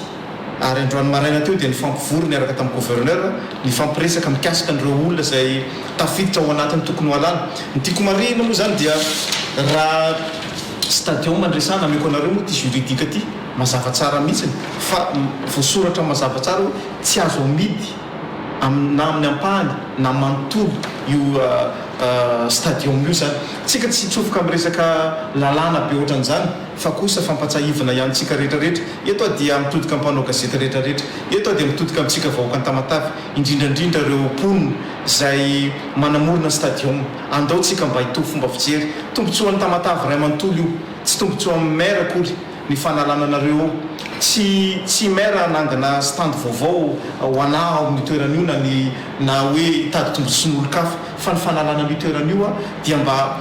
ary androany maraina teo dia nifampivory niaraka tamin'ny gouverneur nifampiresaka mikasika an'ireo olona izay tafiditra ao anatin'ny tokony ho alana. Ny tiako marihina moa izany dia raha stadium no resahana ameko anareo moa ity juridique ity. Mazava tsara mihitsiny fa voasoratra mazava tsara hoe tsy azo amidy na amin'ny ampahany na manontolo io stadium io izany. Tsika tsy hitsofoka amin'ny resaka lalàna be ohatran'izany fa kosa fampatsahivina ihany tsika rehetra rehetra. Eto aho dia mitodika amin'ny mpanao gazety rehetra rehetra. Eto aho dia mitodika amintsika vahoakan'i Tamatave, indrindra indrindra ireo mponina izay manamorona ny stadium. Andao tsika mba hitovy fomba fijery. Tombotsoan'i Tamatave iray manontolo io. Tsy tombotsoan'ny maire akory. ny fanalana anareo ao. Tsy tsy maire hanangana stand vaovao ho anah ao amin'io toerana io na ny na hoe hitady tombotsoan'olon-kafa fa ny fanalana an'io toerana io dia mba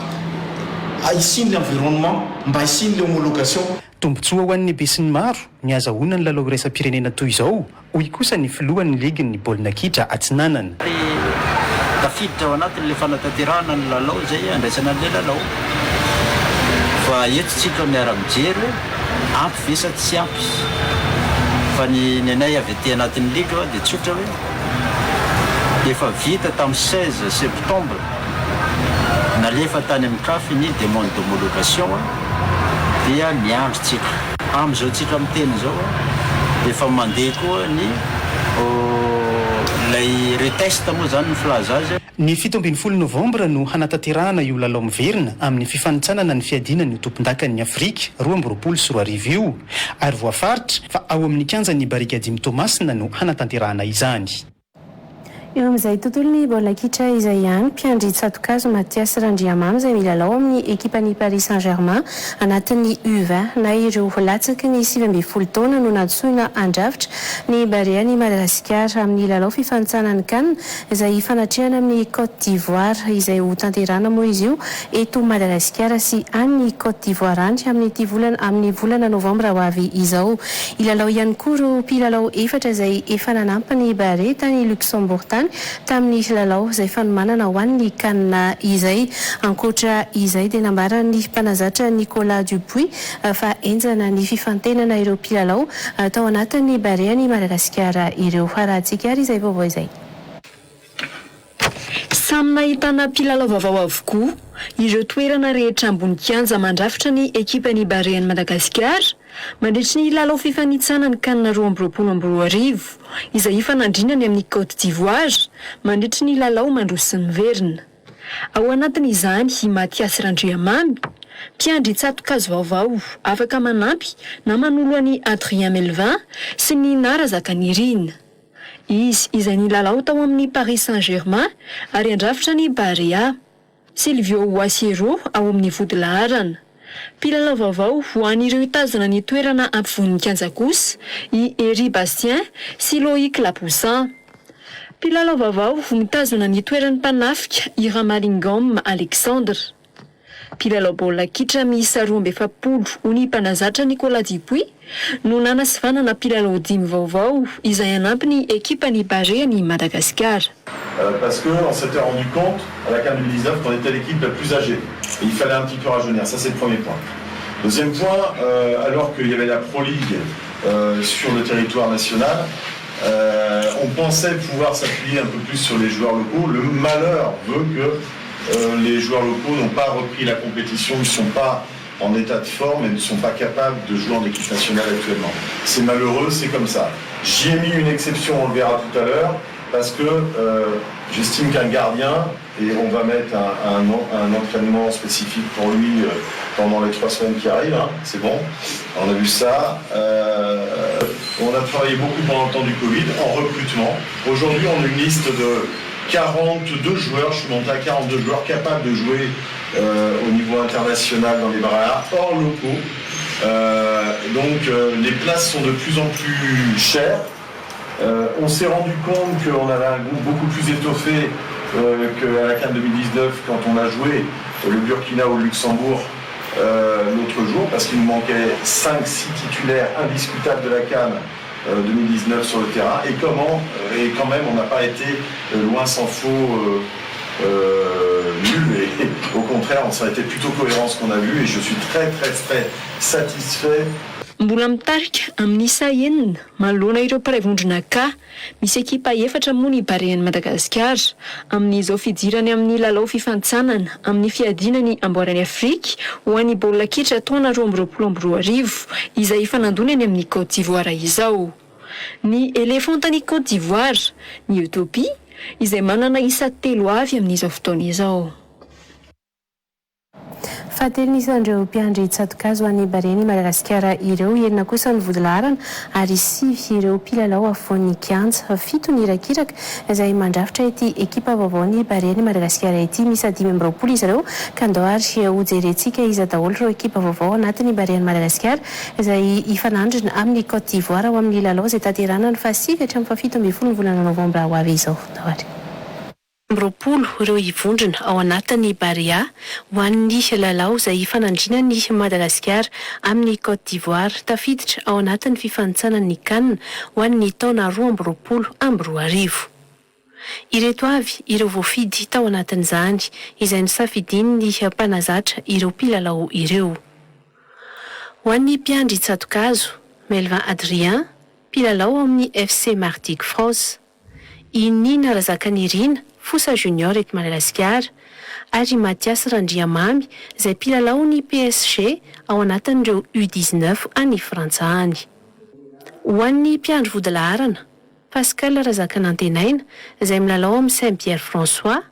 hisian'ny environnement. mba hisian'ilay homologation. Tombontsoa ho an'ny besinimaro ny hazahoana ny lalao iraisam-pirenena toy izao, hoy kosa ny filohan'ny ligin'ny baolina kitra Atsinanana. Ary tafiditra ao anatin'ilay fanatanterahana ny lalao izay andraisana an'ilay lalao. Fa eto tsika miara-mijery hoe ampy ve sa tsy ampy. Fa ny ny anay avy aty anatin'ny ligue dia tsotra hoe efa vita tamin'ny 16 septembre nalefa tany amin'ny caf ny demande d'homologation dia miandry tsika. Amin'izao tsika miteny izao efa mandeha koa ny ilay retest moa izany ny filaza azy. Ny 17 novambra no hanatanterahana io lalao miverina amin'ny fifanintsanana ny fiadiana ny ho tompondakan'ny Afrika 2022 io ary voafaritra fa ao amin'ny kianjan'ny Barikadimy Toamasina no hanatanterahana izany. Eo amin'izay tontolon'ny baolina kitra izay ihany, mpiandry tsatokazo Mathias Randriamamy izay milalao amin'ny ekipan'ny Paris Saint Germain anatin'ny U 20 na ireo latsaky ny 19 taona no nantsoina handrafitra ny Barean'i Madagasikara amin'ny lalao fifanintsanan'ny Can izay hifanatrehana amin'i Cote d'Ivoire izay ho tanterahana moa izy io eto Madagasikara sy any Cote d'Ivoire any amin'ity volana amin'ny volana novambra ho avy izao. Hilalao ihany koa ireo mpilalao efatra izay efa nanampy ny Barea tany Luxembourg tany tamin'ny lalao izay fanomanana ho an'ny Can izay. Ankoatra izay dia nambaran'ny mpanazatra Nicolas Dupuis fa henjana ny fifantenana ireo mpilalao tao anatin'ny Barean'i Madagasikara ireo. Harahantsika ary izay vaovao izay. Samy nahitana mpilalao vaovao avokoa ireo toerana rehetra ambony kianja mandrafitra ny ekipan'ny Barean'i Madagasikara mandritry ny lalao fifanintsanana ny Can 2022 izay hifanandrinany amin'i Côte d'Ivoire mandritry ny lalao mandroso sy miverina. Ao anatin'izany i Mathias Randriamamy, mpiandry tsatokazo vaovao afaka manampy na manolo an'i Adrien Melvin sy ny Nara Zakanirina. Izy izay nilalao tao amin'ny Paris Saint-Germain ary handrafitra ny Barea. Silvio Ouassiero ao amin'ny vodilaharana. Mpilalao vaovao ho an'ireo hitazona ny toerana ampovoan'ny kianja kosa i Hery Bastien sy Loïc Lapoussin. Mpilalao vaovao mitazona ny toeran'ny mpanafika i Ramalingom Alexandre. Mpilalao baolina kitra miisa 42 ho ny mpanazatra Nicolas Dupuis no nanasivanana mpilalao dimy vaovao izay hanampy ny ekipan'ny Barean'i Madagasikara. Parce que on s'était rendu compte à la CAN 2019 qu'on était l'équipe la plus âgée et il fallait un petit peu rajeunir, ça c'est le premier point. Deuxième point, alors qu'il y avait la Pro League sur le territoire national, on pensait pouvoir s'appuyer un peu plus sur les joueurs locaux. Le malheur veut que euh, les joueurs locaux n'ont pas repris la compétition, ne sont pas en état de forme et ne sont pas capables de jouer en équipe nationale actuellement. C'est malheureux, c'est comme ça. J'y ai mis une exception, on le verra tout à l'heure, parce que euh, j'estime qu'un gardien, et on va mettre un, un, entraînement spécifique pour lui euh, pendant les trois semaines qui arrivent, hein, c'est bon, on a vu ça. on a travaillé beaucoup pendant le temps du Covid en recrutement. Aujourd'hui, on a une liste de 42 joueurs, je suis monté à 42 joueurs capables de jouer euh, au niveau international dans les barrages hors locaux. Euh, donc euh, les places sont de plus en plus chères. on s'est rendu compte qu'on avait un groupe beaucoup plus étoffé qu'à la CAN 2019 quand on a joué le Burkina ou le Luxembourg l'autre jour parce qu'il nous manquait 5-6 titulaires indiscutables de la CAN 2019 sur le terrain et comment et quand même on n'a pas été loin s'en faut nul et au contraire on ça a été plutôt cohérent ce qu'on a vu et je suis très très très satisfait Mbola mitarika amin'ny isa enina manoloana ireo mpiray vondrona K. Misy ekipa efatra moa ny Barean'i Madagasikara amin'izao fidirany amin'ny lalao fifanintsanana amin'ny fiadiana ny amboaran'i Afrika ho an'ny baolina kitra taona 2022 izay hifanandona eny amin'ny Côte d'Ivoire izao. Ny Elefantan'i Côte d'Ivoire, ny Utopie, izay manana isa telo avy amin'izao fotoana izao. Fahatelo ny isan'ireo mpiandry tsatokazo any Barean'i Madagasikara ireo, enina kosa ny vodilaharana ary sivy ireo mpilalao afovoan'ny kianja. Fito ny irakiraka izay mandrafitra ity ekipa vaovaon'ny Barean'i Madagasikara ity. Miisa 25 izy ireo ka ndao ary hojerentsika iza daholo ireo ekipa vaovao anatin'ny Barean'i Madagasikara izay hifanandrina amin'i Côte d'Ivoire ho amin'ny lalao izay tanterahana ny fahasivy hatramin'ny fahafito ambin'ny folo ny volana novambra ho avy izao. Ndao ary. 20 ireo hivondrona ao anatin'ny Barea ho an'ny lalao izay hifanandrinan'i Madagasikara amin'i Côte d'Ivoire, tafiditra ao anatin'ny fifanintsanan'ny Can ho an'ny taona 2022. Ireto avy ireo voafidy tao anatin'izany, izay nosafidian'ny mpanazatra ireo mpilalao ireo. Ho an'ny mpiandry tsatokazo, Melvin Adrien, mpilalao ao amin'ny FC Martigues France. I Nina Razakanirina, Fosa Junior eto Madagasikara, ary i Mathias Randriamamy, izay mpilalao ny PSG ao anatin'ireo U 19 any Frantsa any. Ho an'ny mpiandry vodilaharana, Pascal Razakanantenaina, izay milalao amin'ny Saint Pierre François,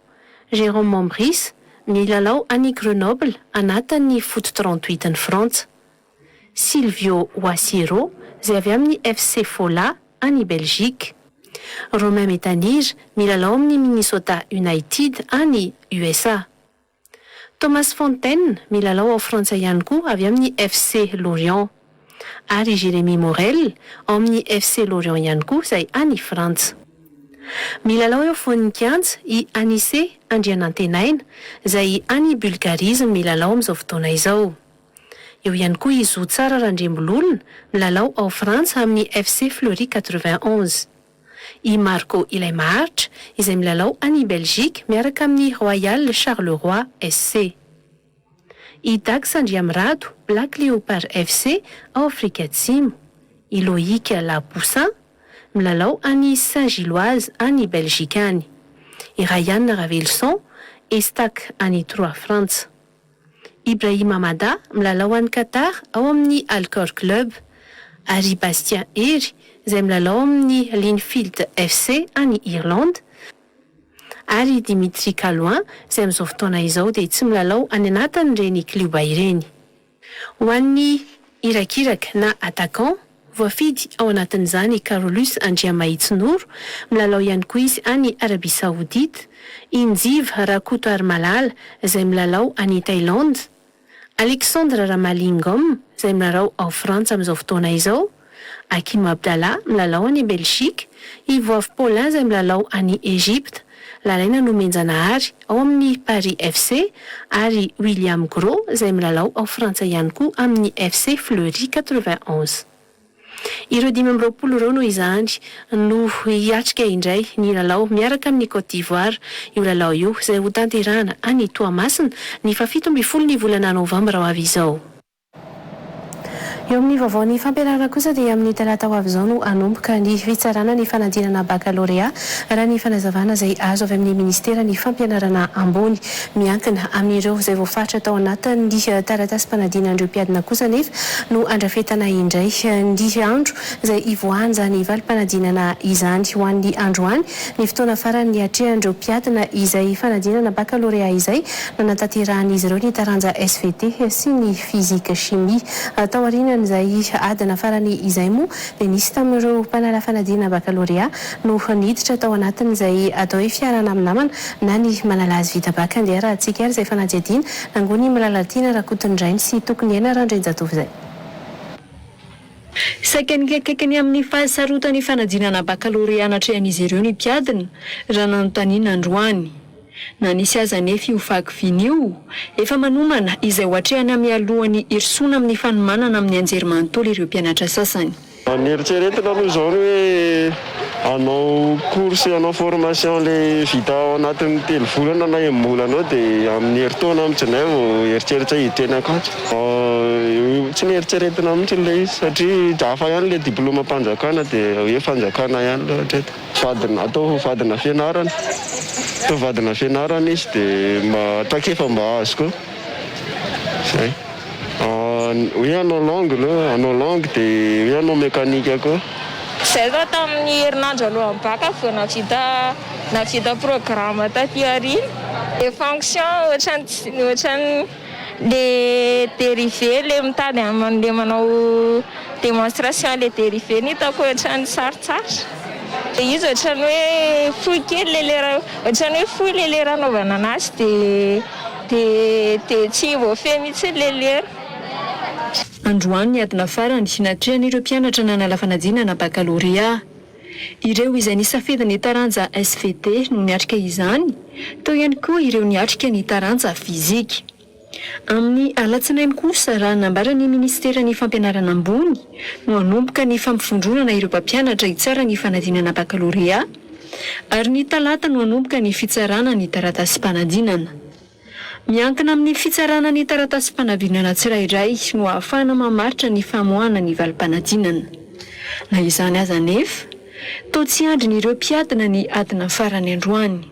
Jérôme Mombris, milalao any Grenoble anatin'ny Foot 38 ny Frantsa. Silvio Ouassiero, izay avy amin'ny FC Fola any Belgique. Romain Metanire, milalao amin'ny Minnesota United any USA. Thomas Fontaine, milalao ao Frantsa ihany koa avy amin'ny FC Lorient. Ary Jérémy Morel, ao amin'ny FC Lorient ihany koa izay any Frantsa. Milalao eo afovoan'ny kianja i Anissé Andrianantenaina, izay any Bulgarie izy no milalao amin'izao fotoana izao. Eo ihany koa i Zo Tsara Randriambololona, milalao ao Frantsa amin'ny FC Fleury 91. I Marco Ilaimaharitra, izay milalao any Belgique miaraka amin'ny Royal Charleroi SC. I Dax Andriamirado, Black Leopard FC, ao Afrika Atsimo. I Loïc Lapoussin, milalao any Saint-Gilloise any Belgique any. I Rayan Raveloson, Estac any Troyes Frantsa. Ibrahim Amada, milalao any Qatar ao amin'ny Al Khor Club, ary i Bastien Hery, izay milalao amin'ny Linfield FC any Irlande, ary i Dimitri Caloin, izay amin'izao fotoana izao dia tsy milalao any anatin'ireny klioba ireny. Ho an'ny irakiraka na attaquant, voafidy ao anatin'izany i Carolus Andriamahitsinoro, milalao ihany koa izy any Arabie Saoudite, i Njiva Rakotoarimalala izay milalao any Thaïlande, Alexandre Ramalingom izay milalao ao Frantsa amin'izao fotoana izao, Hakim Abdallah milalao any Belgique, i Voavy Paulin izay milalao any Egypte, Lalaina Nomenjanahary ao amin'ny Paris FC ary William Gros izay milalao ao Frantsa ihany koa amin'ny FC Fleury 91. Ireo 25 ireo noho izany no hiatrika indray ny lalao miaraka amin'i Côte d'Ivoire. Io lalao io izay hotanterahana any Toamasina ny faha 17 ny volana novambra ho avy izao. Eo amin'ny vaovaon'ny fampianarana kosa dia amin'ny talata ho avy izao no hanomboka ny fitsarana ny fanadinana bakalorea, raha ny fanazavana izay azo avy amin'ny minisiteran'ny fampianarana ambony. Miankina amin'ireo izay voafaritra tao anatin'ny taratasim-panadinan'ireo mpiadina kosa anefa no andrafetana indray ny andro izay hivoahan'izany valim-panadinana izany. Ho an'ny androany, ny fotoana farany niatrehan'ireo mpiadina izay fanadinana bakalorea izay nanatanterahan'izy ireo ny taranja SVT sy ny Physique Chimie. Taorian'izay adina farany izay moa dia nisy tamin'ireo mpanala fanadinana bakalorea no niditra tao anatin'izay atao hoe fiarahana amin'ny namana na ny manala azy vita bacc. Andeha arahantsika ary izay fanadihadiana nangonin'i Milalatiana Rakotonirainy sy Tokoniaina Randrianjatovo izay. Saika nikaikaika ny amin'ny fahasarotan'ny fanadinana bakalorea natrehan'izy ireo ny mpiadina, raha nanontaniana androany. Na nisy aza anefa io fahakiviana io, efa manomana izay ho atrehana mialohan'ny hirosoana amin'ny fanomanana amin'ny anjerimanontolo ireo mpianatra sasany. Ny eritreretina aloha izao ny hoe hanao cours sy hanao formation le vita ao anatin'ny telo volana na enim-bolana eo dia amin'ny herintaona mihitsy vao eritreritra hiditra eny Ankatso. Tsy nieritreretina mihitsy ilay izy satria hafa ihany ilay diplaomam-panjakana dia hoe fanjakana ihany aloha hatreto. Vadina, atao ho vadina fianarana, atao vadina fianarana izy dia mba traikefa mba azo koa. Zay. Hoe hanao langue aloha, hanao langue dia hoe hanao mécanique koa. Zay zao tamin'ny herinandro alohan'ny bac vao nahavita nahavita programme taty aoriana. Le fonction ohatran'ny tsy ohatran'ny le dérivé le mitady le manao démonstration le dérivé no hitako ohatran'ny sarotsarotra. Le izy ohatran'ny hoe fohy kely le lera ohatran'ny hoe fohy le lera anaovana anazy de de de tsy voafehy mihitsy le lera. Androany ny adina farany natrehan'ireo mpianatra nanala fanadinana bakalorea. Ireo izay nisafidy ny taranja SVT no niatrika izany, teo ihany koa ireo niatrika ny taranja fizika. Amin'ny alatsinainy kosa, raha nambaran'ny minisiteran'ny Fampianarana ambony, no hanomboka ny fampivondronana ireo mpampianatra hitsara ny fanadinana bakalorea, ary ny talata no hanomboka ny fitsarana ny taratasim-panadinana. Miankina amin'ny fitsarana ny taratasim-panadinana tsirairay no ahafahana mamaritra ny famoahana ny valim-panadinana. Na izany aza anefa, toa tsy andrin'ireo mpiadina ny adina farany androany.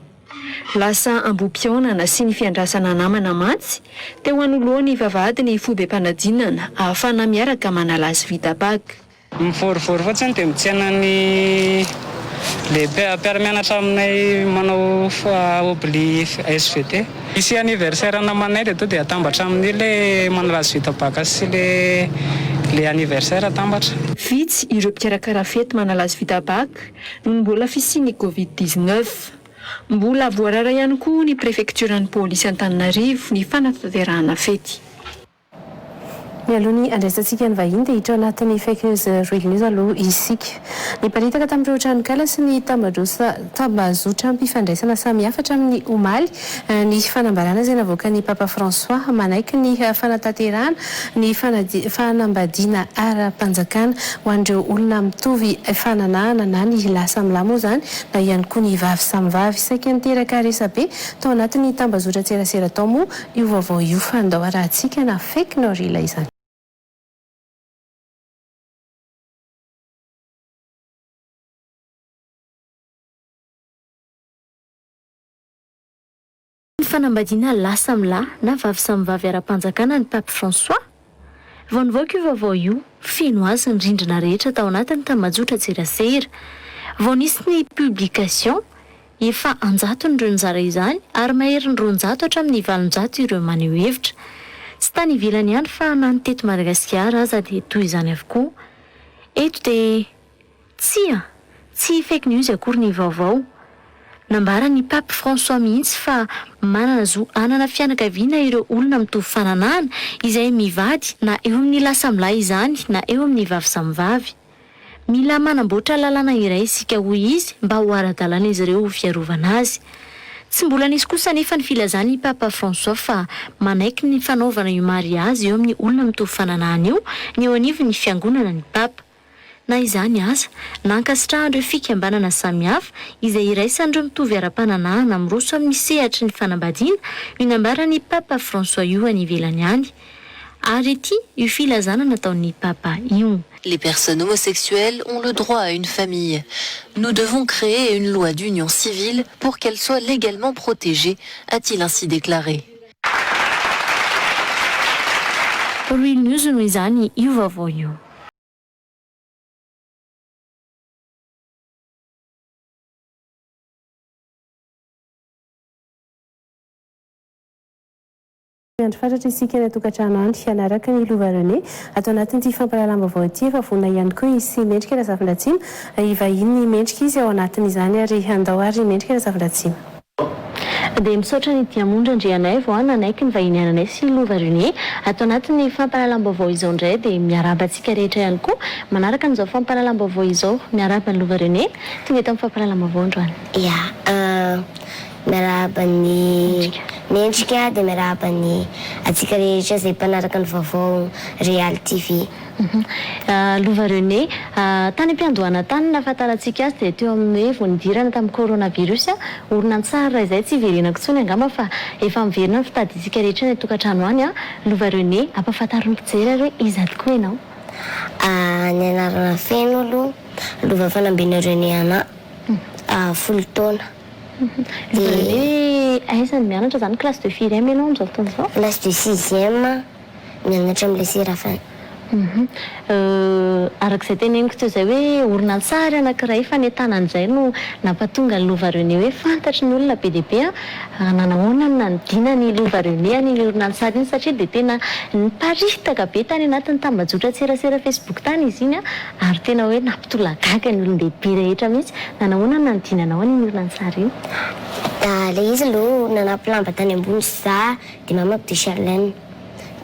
Lasa ambohi-pihaonana sy ny fiandrasana namana mantsy teo anoloan'ny vavahadin'ny foibem-panadinana ahafahana miaraka manala azy vita bac. Mivorivory fotsiny dia mitsena ny le mpiara-mianatra aminay manao obli SVT. Hisy anniversaire namanay dia tonga dia atambatra amin'io le manala azy vita bac sy le le anniversaire atambatra. Vitsy ireo mpikarakara fety manala azy vita bac noho ny mbola fisian'ny covid 19. Mbola voarara ihany koa ny prefektioran'ny polisy Antananarivo ny fanatanterahana fety. Mialoha ny handraisantsika ny vahiny dia hiditra ao anatin'ny fake news real news aloha isika. Niparitaka tamin'ireo tranonkala sy ny tambazotram-pifandraisana samihafa hatramin'ny omaly ny fanambarana izay navoakan'ny Papa François manaiky ny fanatanterahana ny fanambadiana ara-panjakana ho an'ireo olona mitovy fananahana na ny lahy samy lahy moa izany na ihany koa ny vavy samy vavy. Saika niteraka resabe tao anatin'ny tambazotran-tserasera tao moa Io vaovao io fa ndao arahantsika na fake na real izany. Ny fanambadiana lahy samy lahy na vavy samy vavy ara-panjakana ny Pape François? Vao nivoaka io vaovao io, feno azy ny rindrina rehetra tao anatin'ny tambajotran-tserasera. Vao nisy ny publication, Efa an-jatony ireo nizara izany ary maherin'ny 200 hatramin'ny 800 ireo maneho hevitra. Tsy tany ivelany ihany fa na ny teto Madagasikara aza dia toy izany avokoa. Eto dia tsia, tsy fake news akory ny vaovao. Nambaran'ny Pape François mihitsy fa manana zo hanana fianakaviana ireo olona mitovy fananahana izay mivady na eo amin'ny lahy samy lahy izany na eo amin'ny vavy samy vavy. Mila manamboatra lalàna iray isika hoy izy mba ho ara-dalàna izy ireo ho fiarovana azy. Tsy mbola nisy kosa anefa ny filazan'i Papa François fa manaiky ny fanaovana io mariazy eo amin'ny olona mitovy fananahana io ny eo anivon'ny fiangonana ny Papa. Na izany aza, nankasitrahan'ireo fikambanana samihafa izay iraisan'ireo mitovy ara-pananahana miroso amin'ny sehatry ny fanambadiana io nambaran'i Papa François io any ivelany any. Ary ity io filazana nataon'ny Papa io. Les personnes homosexuelles ont le droit à une famille. Nous devons créer une loi d'union civile pour qu'elle soit légalement protégée, a-t-il ainsi déclaré. Real News noho izany io vaovao io. Miandry fatratra isika any an-tokantrano any hanaraka ny Lova René ato anatin'ity fampahalalam-baovao ity. Efa vonona ihany koa i Sy Mendrika Razafindratsima. Hivahiny Mendrika izy ao anatin'izany ary handao ary Mendrika Razafindratsima. Dia misaotra an'i Diamondra Andrianaivo a nanaiky ny vahiny ananay sy Lova René ato anatin'ny fampahalalam-baovao izao indray dia miarahaba antsika rehetra ihany koa manaraka an'izao fampahalalam-baovao izao. Miarahaba an'i Lova René tonga eto amin'ny fampahalalam-baovao androany. Ya, Miarahaba ny Mendrika dia miarahaba ny antsika rehetra izay mpanaraka ny vaovao Real TV. Lova René, tany am-piandohana tany ny nahafantarantsika azy dia teo amin'ny hoe vao nidirana tamin'ny coronavirus, horonantsary iray izay tsy hiverenako intsony angamba fa efa miverina ny fitadiantsika rehetra any an-tokantrano any. Lova René, ampahafantaro ny mpijery ary hoe iza tokoa ianao? Ny anarana feno aloha, Lova Fanambina René Anah, folo taona. Dia hoe aiza no mianatra izany? Classe de firy ianao amin'izao fotoana izao? Classe de sixième, mianatra amin'ny lycée Rafin. Araka izay teneniko teo izay hoe horonantsary anankiray fanentanana izay no nampatonga an'i Lova René hoe fantatry ny olona be dia be nanahoana no nanodinan'i Lova René an'iny horonantsary iny satria dia tena niparitaka be tany anatin'ny tambajotran-tserasera Facebook tany izy iny ary tena hoe nampitolagaga ny olon-dehibe rehetra mihitsy. Nanahoana no nanodinanao an'iny horonantsary iny? Ilay izy aloha nanampy lamba tany ambony za dia mamako dia Charlène.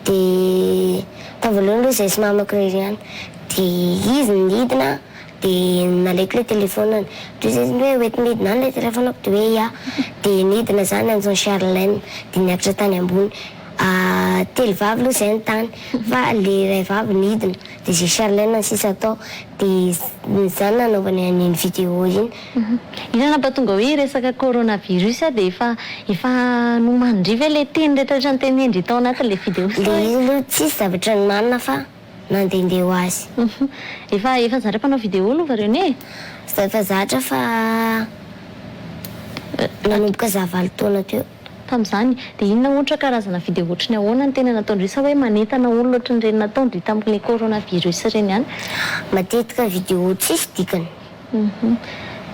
Dia tamin'ny voalohany aloha izahay sy mamako irery ihany. Dia izy nidina. Dia nalaiko ilay telefaoniny. Dia hoy izy hoe hoenti midina any ilay telefaoniko dia hoe ya. Dia nidina za niantso an'i Charlène. Dia niakatra tany ambony. Telo vavy aloha izay no tany fa ilay iray vavy nidina. Dia izay Charlène no sisa tao. Dia izany nanaovany an'iny vidéo iny. Inona nampatonga hoe resaka coronavirus dia efa efa nomanin-dry ve ilay teny rehetra rehetra notenenindry tao anatin'ilay vidéo sa Ilay izy aloha tsisy zavatra nomanina fa nandehandeha ho azy. Efa efa zatra mpanao vidéo aloha va René e? Za efa zatra fa nanomboka za valo taona teo. Tamin'izany. Dia inona ohatra karazana vidéo ohatry ny ahoana no tena nataon-dry sa hoe manentana olona ohatran'ireny nataon-dry tamin'ilay coronavirus ireny ihany? Matetika vidéo tsisy dikany.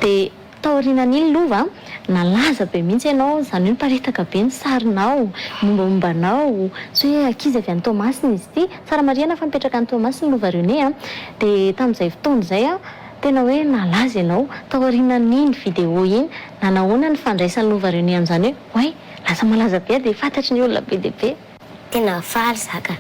Dia Taorianan'iny Lova, nalaza be mihitsy ianao, izany hoe niparitaka be ny sarinao, mombamomba anao, tsy hoe ankizy avy any Toamasina izy ity, tsara marihana fa mipetraka any Toamasina Lova René a, dia tamin'izay fotoana izay a, tena hoe nalaza ianao, taorianan'iny vidéo iny, nanahoana ny fandraisan'i Lova René an'izany hoe oay, lasa malaza be aho dia fantatry ny olona be dia be. Tena faly za ka.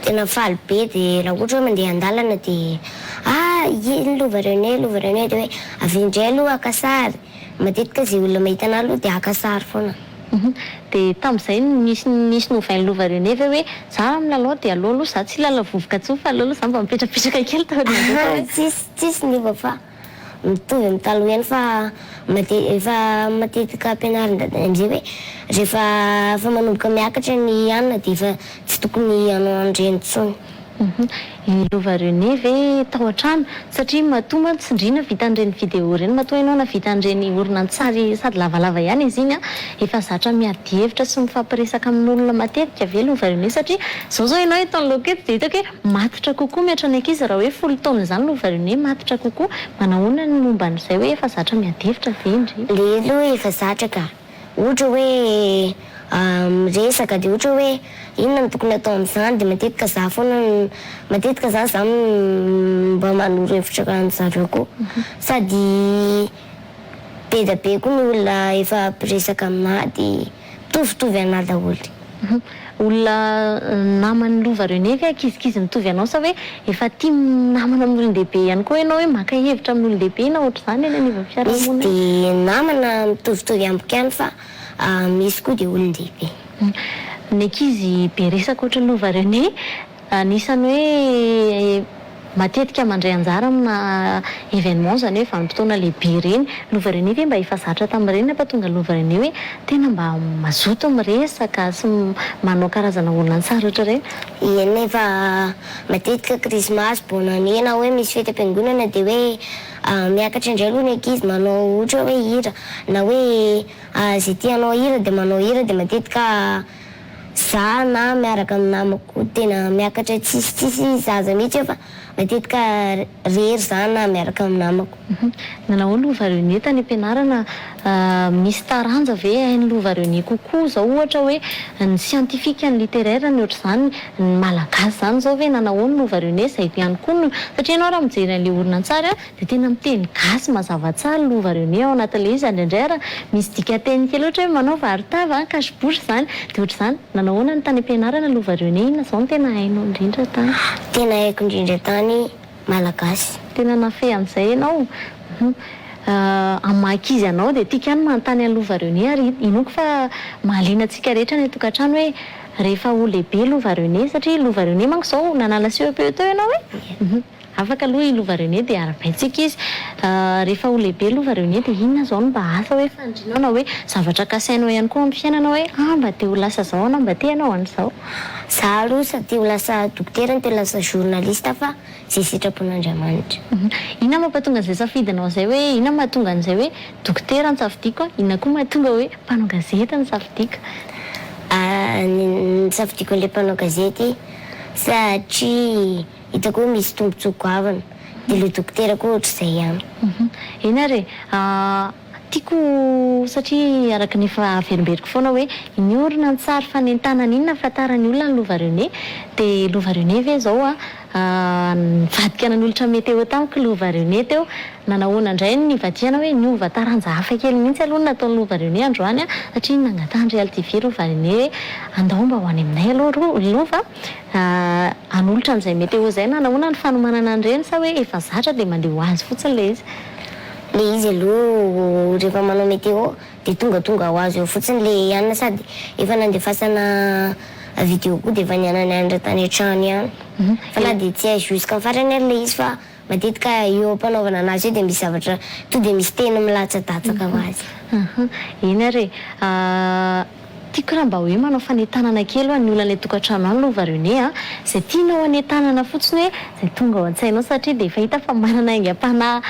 Tena faly be de raha ohatra hoe mandeha andalana de ah iny lova René lova René de hoe avia indray aloha haka sary, matetika ze olona mahita anah aloha de haka sary foana. De tamzay nisy nisy novain'i lova René ve hoe za milalao de aleo aloha za tsy hilalao vovoka tsony fa aleo aloha za mba mipetrapetraka kely taorian'izay fa hoe. Tsisy tsisy niova fa Mitovy amin'ny taloha ihany fa mate- efa matetika ampianarin-dada amizay hoe rehefa efa manomboka miakatra ny hanina dia efa tsy tokony hanao an'ireny intsony. I Lova René ve tao an-trano? Satria matoa mantsy ndry navita an'ireny vidéo ireny, matoa ianao navita an'ireny horonantsary sady lavalava ihany izy iny an, efa zatra miady hevitra sy mifampiresaka amin'olona matetika ve Lova René? Satria izao izao ianao eto anoloako eto dia hitako hoe Matotra kokoa mihoatra ny ankizy raha hoe folo taona izany no variana hoe matotra kokoa, manahoana ny momba an'izay hoe efa zatra miady hevitra ve ndry? Le aloha efa zatra ka, ohatra hoe miresaka de ohatra hoe inona no tokony atao amin'izany de matetika za foana no matetika zany za mba manoro hevitra an'zareo koa sady be da be koa ny olona efa mpiresaka aminah de mitovitovy anah daholo. Olona naman'i Lova René ve ankizikizy mitovy anao sa hoe efa tia minamana amin'ny olon-dehibe ihany koa ianao hoe maka hevitra amin'ny olon-dehibe na ohatr'izany eny anivon'ny fiarahamonina? Misy dia namana mitovitovy amiko ihany fa misy koa dia olon-dehibe. Ny ankizy be resaka ohatran'i Lova René Anisan'ny hoe matetika mandray anjara amina événement izany hoe vanim-potoana lehibe ireny. Lova René ve mba efa zatra tamin'ireny nampatonga Lova René hoe tena mba mazoto miresaka sy manao karazana horonantsary ohatr'ireny? Eny efa matetika krismasy, bonne année na hoe misy fety am-piangonana dia hoe miakatra indray aloha ny ankizy manao ohatra hoe hira na hoe izay te hanao hira dia manao hira dia matetika Za na miaraka amin'ny namako tena miakatra tsisy tsisy zaza mihitsy eo fa matetika rery za na miaraka amin'ny namako. Nanao lova René tany am-pianarana, misy taranja ve hain'i Lova René kokoa zao ohatra hoe ny scientifique, ny littéraire, ny ohatr'izany, ny malagasy zany zao ve nanahoana Lova René zay ihany koa no satria ianao raha mijery an'ilay horonantsary a Dia tena miteny gasy mazava tsara Lova René ao anatin'ilay izy, indraindray ary misy dikanteny kely ohatra hoe manao varo-tava an, cache bouche izany, dia ohatr'izany. Nanao ahoana ny tany am-pianarana Lova René, inona izao no tena hainao indrindra tany? Tena haiko indrindra tany malagasy. Tena nahafehy an'izay ianao? Hum. Amin'ny maha ankizy anao dia tiako ihany manontany an'i Lova René ary inoako fa mahaliana antsika rehetra any an-tokantrano hoe rehefa ho lehibe Lova René, satria Lova René manko izao nanala CEPE teo ianao e? Hum. Afaka aloha i Lova René dia arahabaintsika izy. Rehefa ho lehibe Lova René dia inona izao no mba asa hoe fanirianao na hoe zavatra kasainao ihany koa amin'ny fiainana hoe ah mba te ho lasa izao aho na mba te hanao an'izao. Za aloha sady te ho lasa dokotera no te ho lasa journaliste fa izay sitrapon'Andriamanitra. Inona mampatonga an'izay safidinao izay hoe inona mahatonga an'izay hoe dokotera no safidiko a, inona koa mahatonga hoe mpanao gazety no safidiko? Ny nisafidiako an'ilay mpanao gazety satria Hitako hoe misy tombotsoa goavana. Dia ilay dokotera koa ohatr'izay ihany. Eny ary e! Tiako satria araka ny efa averimberiko foana hoe iny horonantsary fanentanana iny nahafantaran'ny olona ny Lova René. Dia Lova René ve izao a? Nivadika nanolotra météo tamiko Lova René teo. Nanahoana indray ny nivadihana hoe niova taranja hafa kely mihitsy aloha ny nataon'i Lova René androany satria nangatahan-dry Altivy Lova René hoe andao mba ho any aminay aloha Lova hanolotra an'izay météo izay. Nanahoana ny fanomanana an'ireny sa hoe efa zatra dia mandeha ho azy fotsiny ilay izy? Ilay izy aloha rehefa manao météo dia tongatonga ho azy eo fotsiny le anona sady efa nandefasana video koa dia efa niana-nianatra tany an-trano ihany fa na dia tsy hay jusqu'à farany ary le izy fa matetika eo am-panaovana anazy eo dia misy zavatra to dia misy teny milatsadatsaka ho azy. Eny ary e. Tiako raha mba hoe manao fanentanana kely ho an'ny olona any an-tokantrano any Lova René a! Izay tianao hanentanana fotsiny hoe izay tonga ao an-tsainao satria dia efa hita fa manana aingam-panahy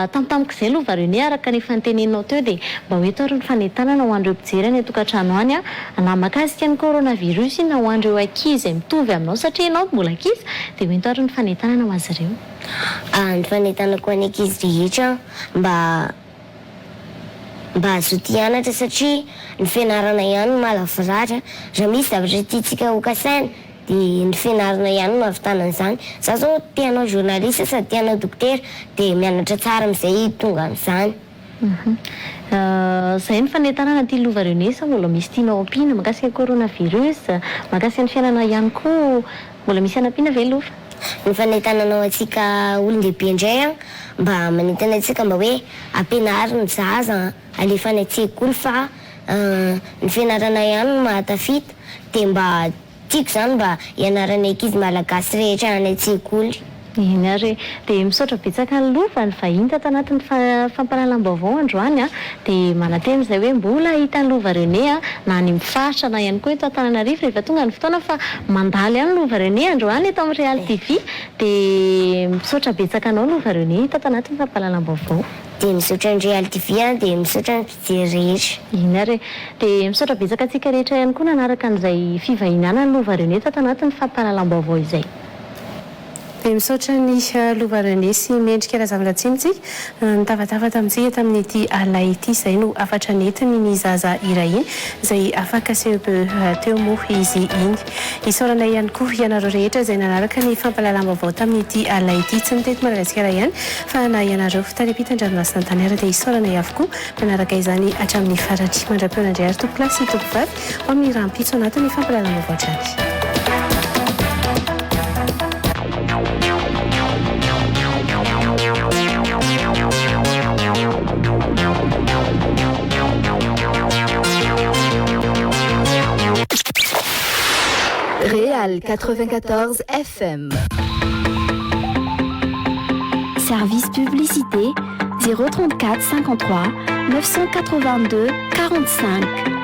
tampotampoka izay Lova René araka ny efa noteneninao teo dia mba ho eto ary ny fanentanana ho an'ireo mpijery any an-tokantrano any a! na mahakasika ny coronavirus io na ho an'ireo ankizy izay mitovy aminao satria ianao mbola ankizy dia ho ento ary ny fanentanana ho azy ireo. Ny fanentanako ho an'ny ankizy rehetra mba Mba hazoto hianatra satria ny fianarana ihany no mahalavorary. Raha misy zavatra tiantsika ho kasaina dia ny fianarana ihany no ahavitana an'izany. Za zao te hanao journaliste sady te hanao dokotera dia mianatra tsara amin'izay tonga amin'izany. Izay ny fanentanana aty Lova René sa mbola misy tianao ampiana mahakasika coronavirus, mahakasika ny fiainana ihany koa mbola misy hanampiana ve Lova? Ny fanentanana ho antsika olon-dehibe indray an, mba manentana antsika mba hoe ampianaro ny zaza, alefa any an-tsekoly fa ny fianarana ihany no mahatafita, dia mba tiako izany mba hianaran'ny ankizy malagasy rehetra any an-tsekoly. Eny ary e! Dia misaotra betsaka an'i Lova nivahiny tato anatin'ny fampahalalam-baovao androany an! Dia manantena izay hoe mbola hahita an'i Lova René an, na any amin'ny faritra na ihany koa eto Antananarivo rehefa tonga ny fotoana fa mandalo ihany Lova René androany eto amin'ny Real TV. Dia misaotra betsaka anao Lova René tato anatin'ny fampahalalam-baovao. Dia misaotra an'i Real TV an, dia misaotra ny mpijery rehetra. Eny ary e! Dia misaotra betsaka antsika rehetra ihany koa nanaraka an'izay fivahinianan'i Lova René tato anatin'ny fampahalalam-baovao izay. Dia misaotra an'i Lova René sy Mendrika Razavalatsimo tsika nitavatava tamintsika tamin'ity alina ity. Izay no hafatra nentiny ny zaza iray iny izay afaka CEPE teo moa izy iny. Isaorana ihany koa ianareo rehetra izay nanaraka ny fampahalalam-baovao tamin'ity alina ity. Tsy ny teto Madagasikara ihany fa na ianareo tany ampitan-dranomasina tany ary dia isaorana avokoa nanaraka izany hatramin'ny farany. Mandra-pihaona indray ary tompokolahy sy tompovavy. Ho amin'ny rahampitso anatin'ny fampahalalam-baovao hatrany. Réal 94 FM. Service publicité 034 53 982 45.